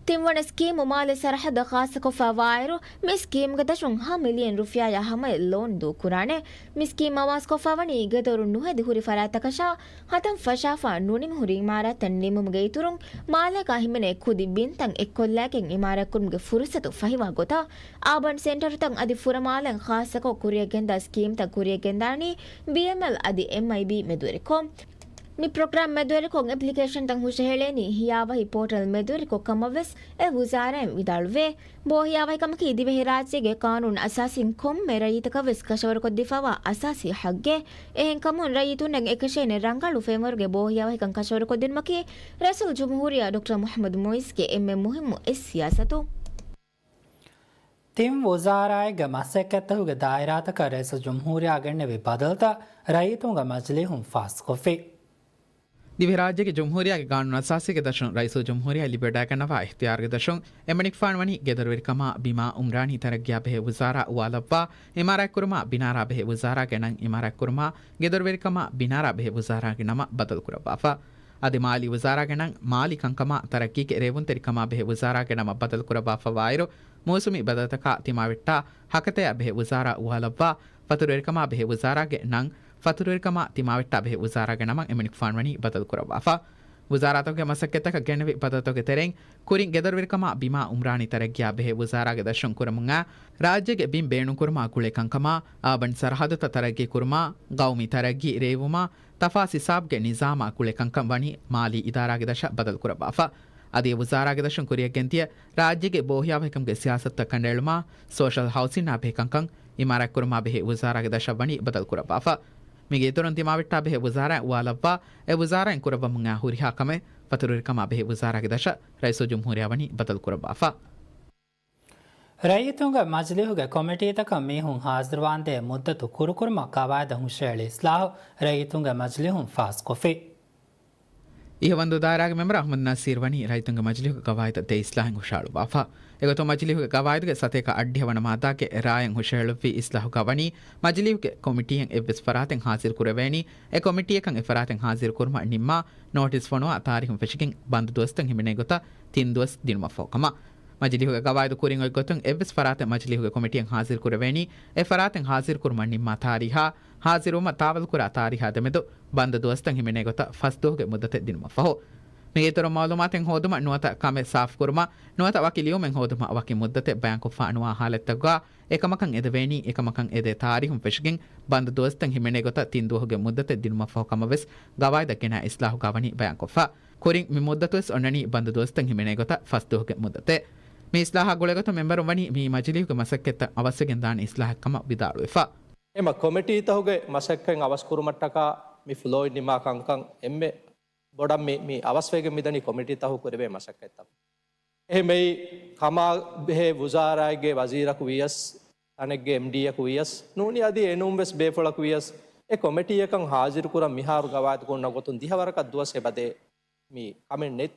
ތިންވަނަ ސްކީމު މާލެ ސަރަހައްދަށް ޚާއްޞަކޮށްފައިވާއިރު، މި ސްކީމްގެ ދަށުން ހަ މިލިއަން ރުފިޔާއާ ހަމަޔަށް ލޯން ދޫކުރާނެ. މި ސްކީމް އަވާސްކޮށްފައިވަނީ ގެދޮރު ނުހެދި ހުރި ފަރާތްތަކަށާ، ހަތަން ފަށާފަ ނުނިމިހުރި އިމާރާތްތައް ނިމުމުގެ އިތުރުން، މާލޭގަ ހިމެނޭ ކުދި ބިންތައް އެއްކޮށްލައިގެން އިމާރާތްކުރުމުގެ ފުރުސަތު ފަހިވާ ގޮތަށް، އާބަން ސެންޓަރުތައް އަދި ފުރަމާލެއިން ޚާއްޞަކޮށް ކުރިއަށްގެންދާ ސްކީމްތައް ކުރިއަށްގެންދާނީ ބީއެމްއެލް އަދި އެމްއައިބީ މެދުވެރިކޮށް. މި ޕްރޮގްރާމް މެދުވެރިކޮށް އެޕްލިކޭޝަންތައް ހުށަހެޅޭނީ ހިޔާވަހި ޕޯޓަލް މެދުވެރިކޮށް ކަމަށްވެސް އެ ވުޒާރާއިން ވިދާޅުވޭ. ބޯހިޔާވަހިކަމަކީ ދިވެހިރާއްޖޭގެ ޤާނޫނު އަސާސީން ކޮންމެ ރައްޔިތަކަށްވެސް ކަށަވަރުކޮށްދީފައިވާ އަސާސީ ހައްގެއް. އެހެންކަމުން ރައްޔިތުންނަށް އެކަށޭނެ ރަނގަޅު ފެންވަރުގެ ބޯހިޔާވަހިކަން ކަށަވަރުކޮށްދިނުމަކީ ރައީސުލްޖުމްހޫރިއްޔާ ޑޮކްޓަރ މުޙައްމަދު މުޢިއްޒުގެ އެންމެ މުހިއްމު އެއް ސިޔާސަތު. ތިން ވުޒާރާއެއްގެ މަސައްކަތްތަކުގެ ދާއިރާތަކަށް ރައީސުލްޖުމްހޫރިއްޔާ ގެންނެވި ބަދަލުތައް ރައްޔިތުންގެ މަޖިލީހުން ފާސްކޮށްފި. ދިވެހިރާއްޖޭގެ ޖުމްހޫރިއްޔާގެ ގާނޫނު އަސާސީގެ ދަށުން ރައީސުލްޖުމްހޫރިއްޔާ ލިބިވަޑައިގަންނަވާ އިޚްތިޔާރުގެ ދަށުން އެމަނިކުފާނު ވަނީ ގެދޮރުވެރިކަމާ ބިމާ އުމްރާނީ ތަރައްގީއާ ބެހޭ ވުޒާރާ އުވާލައްވާ، އިމާރާތްކުރުމާ ބިނާރާ ބެހޭ ވުޒާރާގެ ނަން އިމާރާތްކުރުމާ، ގެދޮރުވެރިކަމާ ބިނާރާ ބެހޭ ވުޒާރާގެ ނަމަށް ބަދަލުކުރައްވާފަ. އަދި މާލީ ވުޒާރާގެ ނަން މާލީ ކަންކަމާ ތަރައްގީގެ ރޭވުންތެރިކަމާ ބެހޭ ވުޒާރާގެ ނަމަށް ބަދަލުކުރައްވާފަ ވާއިރު، މޫސުމީ ބަދަލުތަކާ ތިމާވެއްޓާ ހަކަތަޔާ ބެހޭ ވުޒާރާ އުވާލައްވާ، ފަތުރުވެރިކަމާ ބެހޭ ވުޒާރާގެ ނަން ފަތުރުވެރިކަމާ ތިމާވެއްޓާ ބެހޭ ވުޒާރާގެ ނަމަށް އެމަނިކުފާނު ވަނީ ބަދަލުކުރައްވާފަ. ވުޒާރާތަކުގެ މަސައްކަތްތަކަށް ގެނެވި ބަދަލުތަކުގެ ތެރެއިން، ކުރިން ގެދޮރުވެރިކަމާ ބިމާ އުމްރާނީ ތަރައްގީއާ ބެހޭ ވުޒާރާގެ ދަށުން ކުރަމުން އާ، ރާއްޖޭގެ ބިން ބޭނުންކުރުމާ ގުޅޭ ކަންކަމާ، އާބަން ސަރަހައްދުތައް ތަރައްގީ ކުރުމާ، ގައުމީ ތަރައްގީ ރޭވުމާ، ތަފާސް ހިސާބުގެ ނިޒާމާ ގުޅޭ ކަންކަން ވަނީ މާލީ އިދާރާގެ ދަށަށް ބަދަލުކުރައްވާފަ. އަދި އެ ވުޒާރާގެ ދަށުން ކުރިއަށްގެންދިޔަ ރާއްޖޭގެ ބޯހިޔާވަހިކަމުގެ ސިޔާސަތުތައް ކަނޑައެޅުމާ، ސޯޝަލް ހައުސިންއާ ބެހޭ ކަންކަން އިމާރާތްކުރުމާ ބެހޭ ވުޒާރާގެ ދަށަށް ވަނީ ބަދަލުކުރައްވާފަ. މީގެ އިތުރުން ތިމާވެއްޓާ ބެހޭ ވުޒާރާއިން އުވާލައްވާ، އެ ވުޒާރާއިން ކުރައްވަމުން އާ ހުރިހާ ކަމެއް ފަތުރުވެރިކަމާ ބެހޭ ވުޒާރާގެ ދަށަށް ރައީސުލްޖުމްހޫރިއްޔާ ވަނީ ބަދަލުކުރައްވާފަ. ރައްޔިތުންގެ މަޖިލީހުގެ ކޮމިޓީތަކަށް މީހުން ހާޒިރުވާންދޭ މުއްދަތު ކުރުކުރުމަށް ގަވާއިދަށް ހުށަހެޅި އިސްލާހު ރައްޔިތުންގެ މަޖިލީހުން ފާސްކޮށްފި. އިހަވަންދޫ ދާއިރާގެ މެމްބަރ އަޙްމަދު ނާސިރު ވަނީ ރައްޔިތުންގެ މަޖިލީހުގެ ގަވާއިދަށް ދޭ އިސްލާހެއް ހުށަހަޅުއްވާފަ. އެގޮތުން މަޖިލީހުގެ ގަވާއިދުގެ ސަތޭކަ އަށްޑިހަ ވަނަ މާއްދާގެ ރާއެއް ހުށަހެޅުއްވި އިސްލާހުގަ ވަނީ މަޖިލީހުގެ ކޮމިޓީއެއް އެއްވެސް ފަރާތެއް ހާޒިރު ކުރެވޭނީ، އެ ކޮމިޓީއަކަށް އެ ފަރާތެއް ހާޒިރު ކުރުމަށް ނިންމާ ނޯޓިސް ފޮނުވާ ތާރީހުން ފެށިގެން ބަންދު ދުވަސްތައް ހިމެނޭ ގޮތަށް ތިން ދުވަސް ދިނުމަށްފަހު ކަމަށް. މަޖިލީހުގެ ގަވާއިދު ކުރިން އޮތް ގޮތުން އެއްވެސް ފަރާތެއް މަޖިލީހުގެ ކޮމިޓީއަށް ހާޒިރު ކުރެވޭނީ، އެ ފަރާތެއް ހާޒިރު ކުރުމަށް ނިންމާ ތާރީހާ، ހާޒިރުވުމަށް ތާވަލުކުރާ ތާރީހާ ދެމެދު ބަންދު ދުވަސްތައް ހިމެނޭ ގޮތަށް ފަސް ދުވަހުގެ މުއްދަތެއް ދިނުމަށްފަހު. މީގެ އިތުރުން މައުލޫމާތެއް ހޯދުމަށް ނުވަތަ ކަމެއް ސާފުކުރުމަށް ނުވަތަ ވަކި ލިޔުމެއް ހޯދުމަށް ވަކި މުއްދަތެއް ބަޔާންކޮށްފަ ނުވާ ހާލަތްތަކުގަ އެކަމަކަށް އެދެވޭނީ، އެކަމަކަށް އެދޭ ތާރީހުން ފެށިގެން ބަންދު ދުވަސްތައް ހިމެނޭ ގޮތަށް ތިން ދުވަހުގެ މުއްދަތެއް ދިނުމަށްފަހު ކަމަށްވެސް ގަވާއިދަށް ގެނައި އިސްލާހުގަ ވަނީ ބަޔާންކޮށްފަ. ކުރިން މި މުއްދަތުވެސް އޮންނަނީ ބަންދު ދުވަސްތައް ހިމެނޭ ގޮތަށް ފަސް ދުވަހުގެ މުއްދަތެއް. މި އިސްލާހާ ގުޅޭގޮތުން މެމްބަރުން ވަނީ މިއީ މަޖިލީހުގެ މަސައްކަތްތައް އަވަސްވެގެން ދާނެ އިސްލާހެއް ކަމަށް ވިދާޅުވެފަ. އެމަ ކޮމިޓީތަކުގެ މަސައްކަތް އަވަސްކުރުމަށްޓަކާ މި ފްލޯއިން ނިމާ ކަންކަން އެންމެ ބޮޑަށް މި، މި އަވަސްވެގެން މިދަނީ ކޮމިޓީތަކު ކުރެވޭ މަސައްކަތްތަކުން. އެހެންވެ ކަމާ ބެހޭ ވުޒާރާއެއްގެ ވަޒީރަކު ވިޔަސް، ތަނެއްގެ އެމްޑީއަކު ވިޔަސް، ނޫނީ އަދި އެނޫންވެސް ބޭފުޅަކު ވިޔަސް، އެ ކޮމިޓީއަކަށް ހާޒިރުކުރަން މިހާރު ގަވާއިދު ކުންނަ ގޮތުން ދިހަވަރަކަށް ދުވަސް އެބަދޭ. މި ކަމެއް ނެތް،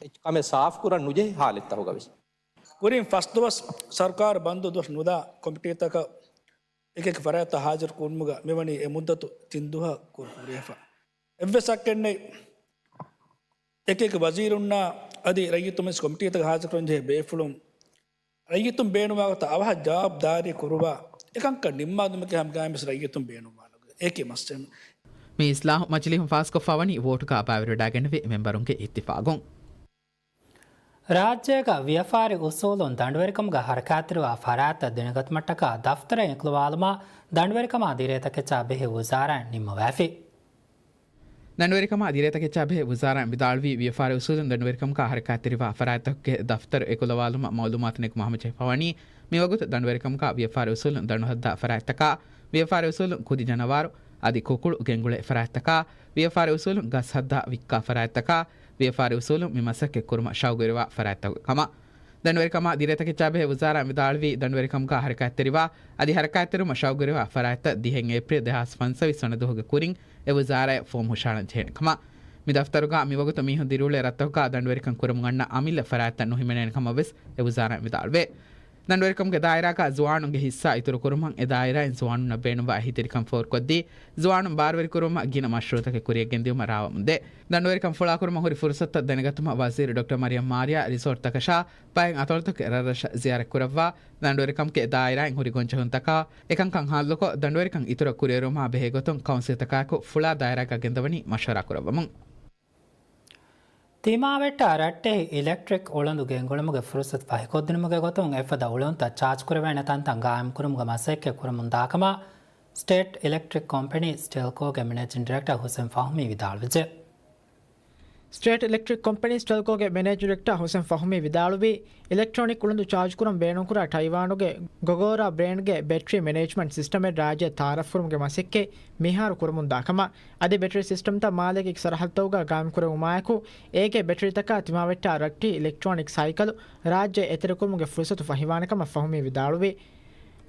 އެ ކަމެއް ސާފުކުރަން ނުޖެހި ހާލަތްތަކުގަވެސް. ކުރިން ފަސް ދުވަސް ސަރުކާރު ބަންދު ދުވަސް ނުދާ ކޮމިޓީތަކަށް އެކި އެކި ފަރާތްތައް ހާޒިރު ކުރުމުގަ މިވަނީ އެ މުއްދަތު ތިން ދުވަހަށް ކުރި ހުރިހެފަ. އެއްވެސް ހައްގެއް ނެތް އެކި އެކި ވަޒީރުންނާ އަދި ރައްޔިތުން މިސް ކޮމިޓީތަކަށް ހާޒިރުކުރަން ޖެހޭ ބޭފުޅުން ރައްޔިތުން ބޭނުންވާ ގޮތަށް އަވަހަށް ޖަވާބުދާރީ ކުރުވާ އެކަންކަން ނިންމާލުމެކޭ ހަމަގައިމެސް ރައްޔިތުން ބޭނުންވާނެ އެކި މައްސަލަ. މި އިސްލާހު މަޖިލީހުން ފާސްކޮށްފަ ވަނީ ވޯޓުގަ ބައިވެރިވެޑައިގެންނެވި މެމްބަރުންގެ އިއްތިފާގުން. ރާއްޖޭގަ ވިޔަފާރި އުސޫލުން ދަނޑުވެރިކަމުގަ ހަރަކާތްތެރިވާ ފަރާތްތައް ދެނެގަތުމަށްޓަކާ ދަފްތަރެއް އެކުލަވާލުމަށް ދަނޑުވެރިކަމާ ދިރޭތަކެއްޗާ ބެހޭ ވުޒާރާއިން ނިންމަވައިފި. ދަނޑުވެރިކަމާ ދިރޭތަކެއްޗާ ބެހޭ ވުޒާރާއިން ވިދާޅުވީ، ވިޔަފާރި އުސޫލުން ދަނޑުވެރިކަމުގަ ހަރަކާތްތެރިވާ ފަރާތްތަކުގެ ދަފްތަރު އެކުލަވާލުމަށް މައުލޫމާތު ނެގުމަށް ހަމަޖެހިފަ ވަނީ، މިވަގުތު ދަނޑުވެރިކަމުގަ ވިޔަފާރި އުސޫލުން ދަނޑުހައްދާ ފަރާތްތަކާ، ވިޔަފާރި އުސޫލުން ކުދި ޖަނަވާރު އަދި ކުކުޅު ގެންގުޅޭ ފަރާތްތަކާ، ވިޔަފާރި އުސޫލުން ގަސް ހައްދާ ވިއްކާ ފަރާތްތަކާ، ވިޔަފާރި އުސޫލުން މި މަސައްކަތް ކުރުމަށް ޝައުގުވެރިވާ ފަރާތްތަކުގެ ކަމަށް. ދަނޑުވެރިކަމާ ދިރޭތަކެއްޗާ ބެހޭ ވުޒާރާއިން ވިދާޅުވީ، ދަނޑުވެރިކަމުގަ ހަރަކާތްތެރިވާ އަދި ހަރަކާތްތެރިވުމަށް ޝައުގުވެރިވާ ފަރާތްތައް ދިހަ އޭޕްރީލް ދެހާސް ފަންސަވީސް ވަނަ ދުވަހުގެ ކުރިން އެ ވުޒާރާއަށް ފޯމް ހުށަހަޅަން ޖެހޭނެ ކަމަށް. މި ދަފްތަރުގަ މިވަގުތު މީހުން ދިރިއުޅޭ ރަށްތަކުގަ ދަނޑުވެރިކަން ކުރަމުން އަންނަ އަމިއްލަ ފަރާތްތައް ނުހިމެނޭނެ ކަމަށް ވެސް އެ ވުޒާރާއިން ވިދާޅުވޭ. ދަނޑުވެރިކަމުގެ ދާއިރާގަ ޒުވާނުންގެ ހިއްސާ އިތުރުކުރުމަށް އެ ދާއިރާއިން ޒުވާނުންނަށް ބޭނުންވާ އެހީތެރިކަން ފޯރުކޮށްދީ، ޒުވާނުން ބާރުވެރިކުރުމަށް ގިނަ މަޝްރޫއުތަކެއް ކުރިއަށްގެންދިއުމަށް ރާވަމުންދޭ. ދަނޑުވެރިކަން ފުޅާކުރުމަށް ހުރި ފުރުސަތުތައް ދެނެގަތުމަށް ވަޒީރު ޑޮކްޓަރ މަރިޔަމް މާރިޔާ ރިސޯޓްތަކަށާ ބައެއް އަތޮޅުތަކެއް ރަށްރަށަށް ޒިޔާރަތްކުރައްވާ، ދަނޑުވެރިކަމުގެ ދާއިރާއިން ހުރި ގޮންޖެހުންތަކާ އެކަންކަން ހައްލުކޮށް، ދަނޑުވެރިކަން އިތުރަށް ކުރިއެރުވުމާ ބެހޭގޮތުން ކައުންސިލްތަކާއެކު ފުޅާ ދާއިރާގަ ގެންދަވަނީ މަޝްވަރާ ކުރައްވަމުން. ތިމާވެއްޓާ ރައްޓެހި އިލެކްޓްރިކް އުޅަނދު ގެންގުޅުމުގެ ފުރުސަތު ފަހިކޮށްދިނުމުގެ ގޮތުން އެފަދަ އުޅަނދުތައް ޗާޖްކުރެވޭނެ ތަންތަން ގާއިމްކުރުމުގެ މަސައްކަތް ކުރަމުންދާކަމަށް ސްޓޭޓް އިލެކްޓްރިކް ކޮމްޕެނީ، ސްޓެލްކޯގެ މެނޭޖިން ޑިރެކްޓަރ ހުސެން ފަހުމީ ވިދާޅުވެއްޖެ. ސްޓޭޓް އިލެކްޓްރިކް ކޮމްޕެނީ، ސްޓެލްކޯގެ މެނޭޖިން ޑިރެކްޓަރ ހުސެން ފަހުމީ ވިދާޅުވީ، އިލެކްޓްރޯނިކް އުޅަނދު ޗާޖްކުރަން ބޭނުންކުރާ ޓައިވާނުގެ ގޮގޯރާ ބްރޭންޑްގެ ބެޓްރީ މެނޭޖްމަންޓް ސިސްޓަމެއް ރާއްޖެ ތައާރަފްކުރުމުގެ މަސައްކަތް މިހާރު ކުރަމުންދާކަމަށް، އަދި ބެޓްރީ ސިސްޓަމްތައް މާލޭގެ އެކި ސަރަހައްދުތަކުގަ ގާއިމްކުރެވުމާއެކު، އޭގެ ބެޓްރީތަކާ ތިމާވެއްޓާ ރައްޓެހި އިލެކްޓްރޯނިކް ސައިކަލު ރާއްޖެ އެތެރެކުރުމުގެ ފުރުސަތު ފަހިވާނެކަމަށް ފަހުމީ ވިދާޅުވި.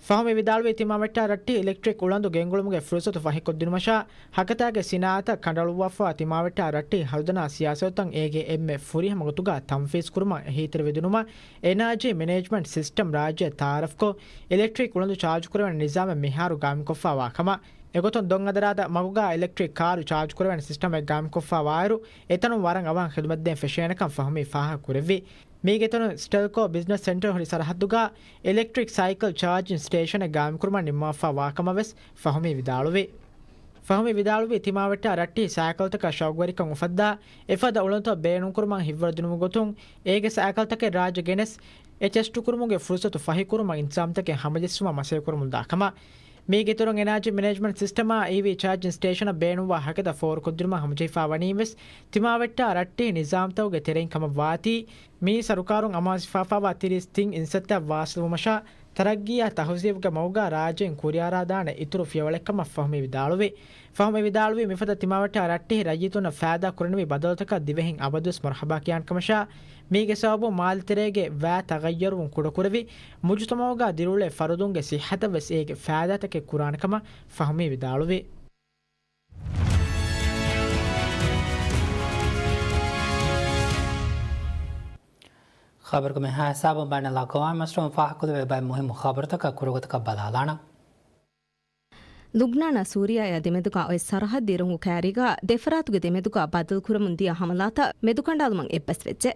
ފަހުމީ ވިދާޅުވީ، ތިމާވެއްޓާ ރައްޓެހި އިލެކްޓްރިކް އުޅަނދު ގެންގުޅުމުގެ ފުރުސަތު ފަހިކޮށްދިނުމަށާ، ހަކަތާގެ ސިނާއަތަށް ކަނޑައަޅުއްވާފައިވާ ތިމާވެއްޓާ ރައްޓެހި ހަރުދަނާ ސިޔާސަތުތައް އޭގެ އެންމެ ފުރިހަމަ ގޮތުގަ ތަންފީޒްކުރުމަށް އެހީތެރިވެދިނުމަށް، އެނާޖީ މެނޭޖްމަންޓް ސިސްޓަމް ރާއްޖެ ތައާރަފްކޮށް، އިލެކްޓްރިކް އުޅަނދު ޗާޖުކުރެވޭނެ ނިޒާމެއް މިހާރު ގާއިމްކޮށްފައިވާ ކަމަށް، އެގޮތުން ދޮންއަދަރާދަ މަގުގާ އިލެކްޓްރިކް ކާރު ޗާޖް ކުރެވޭނެ ސިސްޓަމެއް ގާއިމްކޮށްފާ ވާއިރު، އެތަނުން ވަރަށް އަވަހަށް ޚިދުމަތްދޭން ފެށޭނެކަން ފަހުމީ ފާހަގަކުރެއްވި. މީގެތެރެއިން ސްޓެލްކޯ ބިޒްނަސް ސެންޓަރު ހުރި ސަރަހައްދުގާ އިލެކްޓްރިކް ސައިކަލް ޗާޖިން ސްޓޭޝަނެއް ގާއިމްކުރުމަށް ނިންމަވާފާ ވާކަމަށް ވެސް ފަހުމީ ވިދާޅުވި. ފަހުމީ ވިދާޅުވީ، ތިމާވެއްޓާ ރައްޓެހި ސައިކަލްތަކަށް ޝައުގުވެރިކަން އުފައްދާ، އެފަދަ އުޅަނދުތައް ބޭނުންކުރުމަށް ހިތްވަރު ދިނުމުގެ ގޮތުން، އޭގެ ސައިކަލްތަކެއް ރާއްޖެ ގެނެސް، އެ ޓެސްޓުކުރުމުގެ ފުރުސަތު ފަހިކުރުމަށް އިންތިޒާމްތަކެއް ހަމަޖެއްސުމަށް މަސައްކަތްކުރަމުންދާ ކަމަށް. މީގެތެރެއިން އެނާޖީ މެނޭޖްމަންޓް ސިސްޓަމާ އީވީ ޗާޖިން ސްޓޭޝަނަށް ބޭނުންވާ ހަކަތަ ފޯރުކޮށްދިނުމަށް ހަމަޖެހިފާ ވަނީ ވެސް، ތިމާވެއްޓާ ރައްޓެހި ނިޒާމްތަކުގެ ތެރެއިން ކަމަށް ވާތީ، މިއީ ސަރުކާރުން އަމާޒުވެފާވާ ތިރީސް ތިން އިންސައްތައަށް ވާސިލުވުމަށާ، ތަރައްގީއާ ތަހުޒީބުގެ މަގުގާ ރާއްޖެއިން ކުރިއަރާދާނެ އިތުރު ފިޔަވަޅެއްކަމަށް ފަހުމީ ވިދާޅުވި. ފަހުމީ ވިދާޅުވީ، މިފަދަ ތިމާވެއްޓާ ރައްޓެހި ރައްޔިތުންނަށް ފައިދާ ކުރެނިވި ބަދަލުތަކަށް ދިވެހިން އަބަދުވެސް މަރުޙަބާ ކިޔާނެ ކަމަށާ، މީގެ ސަބަބުން މާލެ ތެރޭގެ ވައި ތަޣައްޔަރުވުން ކުޑަކުރެވި، މުޖުތަމަޢުގާ ދިރިއުޅޭ ފަރުދުންގެ ސިއްޙަތަށް ވެސް އޭގެ ފައިދާތަކެއް ކުރާނެ ކަމަށް ފަހުމީ ވިދާޅުވި. ޚަބަރުގެ މިހާ ހިސާބުން ބައިނަލް އަޤްވާމީ މަސްރަހުން ފާހަގަކޮށްލެވޭ ބައެއް މުހިއްމު ޚަބަރުތަކަށް ކުރުގޮތަކަށް ބަލާލާނަން. ލުބްނާނާ ސޫރިޔާއާ ދެމެދުގާ އޮތް ސަރަހައްދު އިރުން ކައިރީގާ ދެފަރާތުގެ ދެމެދުގާ ބަދަލުކުރަމުން ދިޔަ ހަމަލާތައް މެދުކަނޑާލުމަށް އެއްބަސްވެއްޖެ.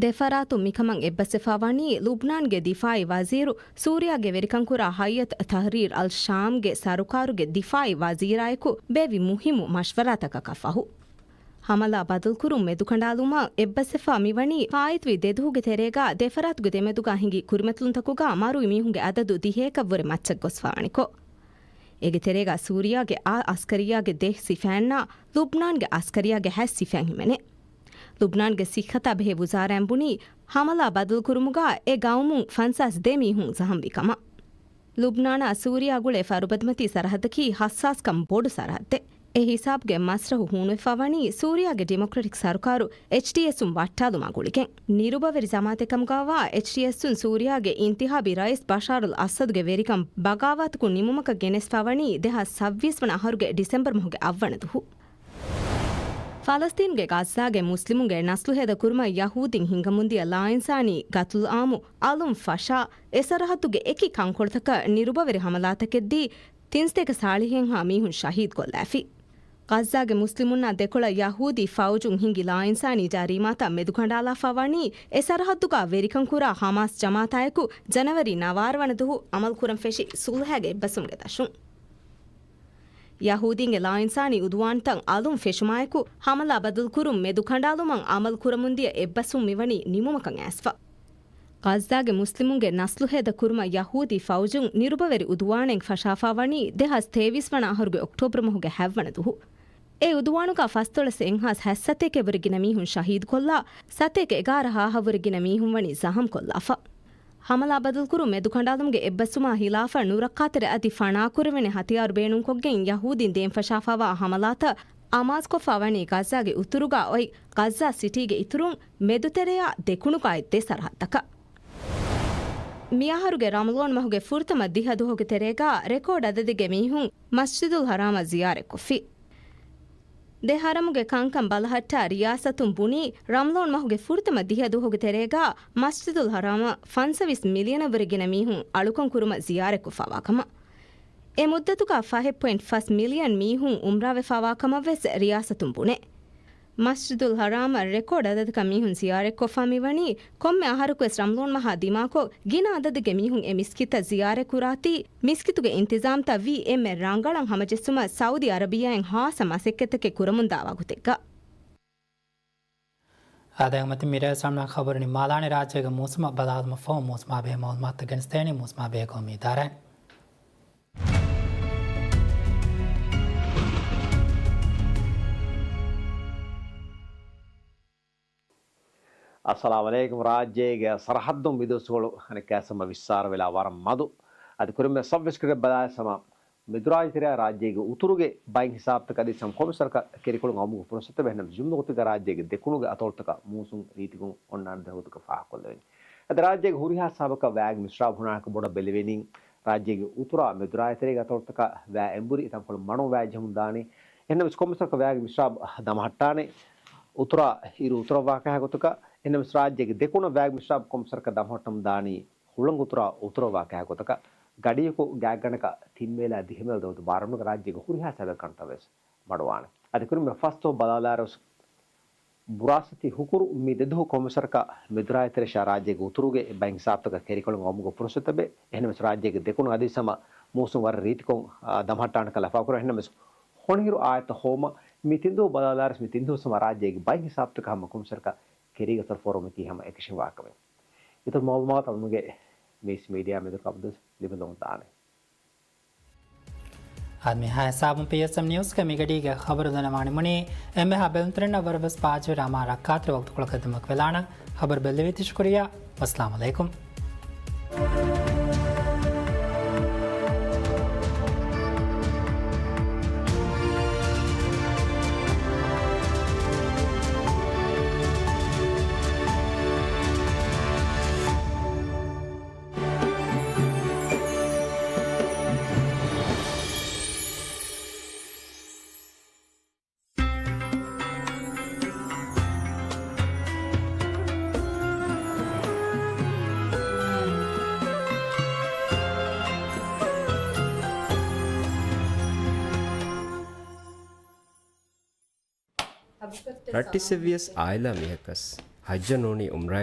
ދެފަރާތުން މިކަމަށް އެއްބަސްވެފާ ވަނީ ލުބްނާންގެ ދިފާޢީ ވަޒީރު ސޫރިޔާގެ ވެރިކަންކުރާ ހައްޔަތް ތަޙްރީރް އަލް ޝާމްގެ ސަރުކާރުގެ ދިފާޢީ ވަޒީރާއެކު ބޭއްވި މުހިއްމު މަޝްވަރާތަކަކަށް ފަހު. ހަމަލާ ބަދަލުކުރުން މެދުކަނޑާލުމަށް އެއްބަސްވެފާ މިވަނީ ފާއިތުވި ދެދުހުގެ ތެރޭގާ ދެފަރާތުގެ ދެމެދުގާ ހިނގި ކުރިމަތިލުންތަކުގާ މަރުވި މީހުންގެ އަދަދު ދިހައެކަށްވުރެ މައްޗަށް ގޮސްފާވަނިކޮށް. އޭގެ ތެރޭގާ ސޫރިޔާގެ އާ އަސްކަރިއްޔާގެ ދެ ސިފައިންނާ ލުބްނާންގެ އަސްކަރިއްޔާގެ ހަތް ސިފައިން ހިމެނޭ. ލުބްނާންގެ ސިއްހަތާ ބެހޭ ވުޒާރާއިން ބުނީ، ހަމަލާ ބަދަލުކުރުމުގާ އެ ގައުމުން ފަންސާސް ދެ މީހުން ޒަހަމްވި ކަމަށް. ލުބްނާނާ ސޫރިޔާ ގުޅޭ ފަރުބަދަމަތީ ސަރަހައްދަކީ ހައްސާސްކަން ބޮޑު ސަރަހައްދެއް. އެ ހިސާބުގެ މަސްރަހު ހޫނުވެފާ ވަނީ ސޫރިޔާގެ ޑިމޮކްރެޓިކް ސަރުކާރު، އެޗްޑީއެސް، އުން ވައްޓާލުމާ ގުޅިގެން. ނިރުބަވެރި ޖަމާއަތެއް ކަމުގާވާ އެޗްޑީއެސް އުން ސޫރިޔާގެ އިންތިހާބީ ރައީސް ބަޝާރުލް އަސަދުގެ ވެރިކަން ބަޣާވާތަކުން ނިމުމަކަށް ގެނެސްފާ ވަނީ ދެހާސް ސައްބީސް ވަނަ އަހަރުގެ ޑިސެމްބަރު މަހުގެ އަށްވަނަ ދުހު. ފަލަސްތީނުގެ ޣައްޒާގެ މުސްލިމުންގެ ނަސްލުހޭދަ ކުރުމަށް ޔަހޫދީން ހިންގަމުންދިޔަ ލާއިންސާނީ ގަތުލުއާމު އަލުން ފަށާ، އެ ސަރަހައްދުގެ އެކި ކަންކޮޅުތަކަށް ނިރުބަވެރި ހަމަލާތަކެއްދީ، ތިންސަތޭކަ ސާޅީހެއްހާ މީހުން ޝަހީދުކޮށްލާފި. ޣައްޒާގެ މުސްލިމުންނާ ދެކޮޅަށް ޔަހޫދީ ފައުޖުން ހިންގި ލާއިންސާނީ ޖަރީމާތައް މެދުކަނޑާލާފާ ވަނީ، އެ ސަރަހައްދުގާ ވެރިކަންކުރާ ހަމާސް ޖަމާއަތާއެކު ޖަނަވަރީ ނަވާރަ ވަނަ ދުހު އަމަލުކުރަން ފެށި ޞުލްހައިގެ އެއްބަސްވުމުގެ ދަށުން. ޔަހޫދީންގެ ލާއިންސާނީ އުދުވާންތައް އަލުން ފެށުމާއެކު، ހަމަލާ ބަދަލުކުރުން މެދުކަނޑާލުމަށް އަމަލު ކުރަމުންދިޔަ އެއްބަސްވުން މިވަނީ ނިމުމަކަށް އައިސްފަ. ޣައްޒާގެ މުސްލިމުންގެ ނަސްލުހޭދަ ކުރުމަށް ޔަހޫދީ ފައުޖުން ނިރުބަވެރި އުދުވާނެއް ފަށާފާ ވަނީ ދެހާސް ތޭވީސް ވަނަ އަހަރުގެ އޮކްޓޯބަރު މަހުގެ ހަތްވަނަ ދުހު. އެ އުދުވާނުގާ ފަސްދޮޅަސް އެއްހާސް ހަތްސަތޭކައެއްވުރެ ގިނަ މީހުން ޝަހީދުކޮށްލާ، ސަތޭކަ އެގާރަ ހާހަށްވުރެ ގިނަ މީހުން ވަނީ ޒަހަމްކޮށްލާފަ. ހަމަލާ ބަދަލުކުރުން މެދުކަނޑާލުމުގެ އެއްބަސްވުމާ ހިލާފަށް ނުރައްކާތެރި އަދި ފަނާކުރެވޭނެ ހަތިޔާރު ބޭނުންކޮށްގެން ޔަހޫދީން ދޭން ފަށާފާވާ ހަމަލާތައް އަމާޒުކޮށްފާ ވަނީ ޣައްޒާގެ އުތުރުގާ އޮތް ޣައްޒާ ސިޓީގެ އިތުރުން މެދުތެރެއާ ދެކުނުގާ އޮތް ދެ ސަރަހައްދަކަށް. މިއަހަރުގެ ރަމަޟާން މަހުގެ ފުރަތަމަ ދިހަ ދުވަހުގެ ތެރޭގާ ރެކޯޑް އަދަދެއްގެ މީހުން މަސްޖިދުލް ޙަރާމަށް ޒިޔާރަތްކޮށްފި. ދެ ޙަރަމުގެ ކަންކަން ބަލަހައްޓާ ރިޔާސަތުން ބުނީ، ރަމަޟާން މަހުގެ ފުރަތަމަ ދިހަ ދުވަހުގެ ތެރޭގާ މަސްޖިދުލް ޙަރާމަށް ފަންސަވީސް މިލިއަނަށްވުރެ ގިނަ މީހުން އަޅުކަން ކުރުމަށް ޒިޔާރަތްކޮށްފާވާ ކަމަށް. އެ މުއްދަތުގާ ފަހެއް ޕޮއިންޓް ފަސް މިލިއަން މީހުން އުމްރާވެފާވާ ކަމަށްވެސް ރިޔާސަތުން ބުނޭ. މަސްޖިދުލް ޙަރާމަށް ރެކޯޑް އަދަދަކަށް މީހުން ޒިޔާރަތްކޮށްފާ މިވަނީ، ކޮންމެ އަހަރަކުވެސް ރަމަޟާން މަހާ ދިމާކޮށް، ގިނަ އަދަދެއްގެ މީހުން އެ މިސްކިތަށް ޒިޔާރަތްކުރާތީ، މިސްކިތުގެ އިންތިޒާމްތައް ވީ އެންމެ ރަނގަޅަށް ހަމަޖެއްސުމަށް ސައުދީ އަރަބިއްޔާއިން ހާއްސަ މަސައްކަތްތަކެއް ކުރަމުންދާވާ ގޮތެއްގަ. އާދެ، މަތި މިރޭ ސަމްނާ ޚަބަރު ނިންމާލާނެ. ރާއްޖޭގެ މޫސުމަށް ބަލާލުމަށްފަހު މޫސުމާ ބެހޭ މައުލޫމާތު ގެނެސްދޭނީ މޫސުމާ ބެހޭ ގައުމީ އިދާރާއިން. އައްސަލާމު ޢަލައިކުމް. ރާއްޖޭގެ ސަރަހައްދުން މިދުވަސްވަޅު އަނެއްކާސް ހަމަ ވިއްސާރަވެލާ ވަރަށް މަދު. އަދި ކުރިން މި ސަބް ވިސްކިޓް ބަލާލި ހަމަ މެދުރާއްޖެ ތެރެއާ ރާއްޖޭގެ އުތުރުގެ ބައެއް ހިސާބުތަކަށް އަދި ސަމް ކޮންމެސް ވަރަކަށް ކެރިކޮޅުން އައުމުގެ ފުރުސަތެއް ވެހެން ޖުމްލަ ގޮތުގަ ރާއްޖޭގެ ދެކުނުގެ އަތޮޅުތަކަށް މޫސުން ރީތިކޮށް އޮންނާނެ ދެހަގުތަކަށް ފާހަގަކޮށްލެވެނީ. އަދި ރާއްޖޭގެ ހުރިހާ ހިސާބަކަށް ވައިގެ މިސްރާބު ހުނާކަށް ބޮޑަށް ބެލެވެނީ. ރާއްޖޭގެ އުތުރާ މެދުރާއްޖެ ތެރޭގެ އަތޮޅުތަކަށް ވައި އެނބުރި ތަންކޮޅެއް މަނު ވައި ޖެހެމުން ދާނީ. އެހެންނަމަވެސް ކޮންމެސް ވަރަކަށް ވައިގެ މިސްރާބު ދަމަހައްޓާނެ. އުތުރާ އިރު އުތުރަށް ވާ ކަހަލަ ގޮތަކަށް. އެހެންނަމަވެސް ރާއްޖޭގެ ދެކުނަށް ވައިގެ މިސްރާބު ކޮންމެސް ވަރަކަށް ދަމަހައްޓަމުން ދާނީ ހުޅަނގު އުތުރާ އުތުރަށް ވާ ކަހަލަ ގޮތަކަށް. ގަޑިއަކު ގާތްގަނޑަކަށް ތިން މޭލާ ދިހަ މޭލު ދައުދު ބާރަމުންގެ ރާއްޖޭގެ ހުރިހާ ސަބަބެއް ކަންތައް ވެސް މަޑުވާނެ. އަދި ކުރިން މި ފަސްތޯ ބަލާލާރުސް ބުރާސްތި ހުކުރު މި ދެދުހު ކޮންމެސަރަކަށް މެދުރާއްތެރި އޭޝިޔާ ރާއްޖޭގެ އުތުރުގެ ބައެއް ހިސާބުތަކަށް ކެރިކޮޅުން އައުމުގެ ފުރުސަތު އެބެ. އެހެންނަމަވެސް ރާއްޖޭގެ ދެކުނު އަދިވެސް ހަމަ މޫސުން ވަރަށް ރީތިކޮށް، އާ، ދަމަހައްޓާނެ ކަލާ ފާކުރ. އެހެންނަމަވެސް ހޮނިހިރު އާއްތަ ހޯމަ މި ތިންދު ބަލާލާރުސް މި ތިންދު ހަމަ ރާއްޖޭގެ ބައެއް ހިސާބުތަކަށް ހަމަ ކޮންމެސަރަކަށް ކެރީގަ ސަރުފަރުވަމެކީ ހަމަ އެކަށީގެންވާކަމެއް. އިތުރު މައުލޫމާތު އަޅުގަނޑުގެ މީސް މީޑިއާ މެދު ކަމުދުސް ލިބިލުން ދާނެ. އަދި މިހާ ހިސާބުން ޕީއެސްއެމް ނިއުސްގެ މިގަޑީގެ ޚަބަރު ދަންނަވާނެ މުނީ. އެންމެހާ ބެލުންތެރިންނަށް ވަރަށް ވެސް ބާއްޖަވެރި އަމާ ރައްކާތެރި ވަގުތުކޮޅަކަށް ދިމަކު ވެލާނަން. ޚަބަރު ބެއްލެވީތީ ޝުކުރިއްޔާ. ވައްސަލާމް އަލައިކުމް. ރައްޓިއްސެއްވިޔަސް އާއިލާ މީހަކަސް ޙައްޖަށް ނޫނީ ޢުމްރާ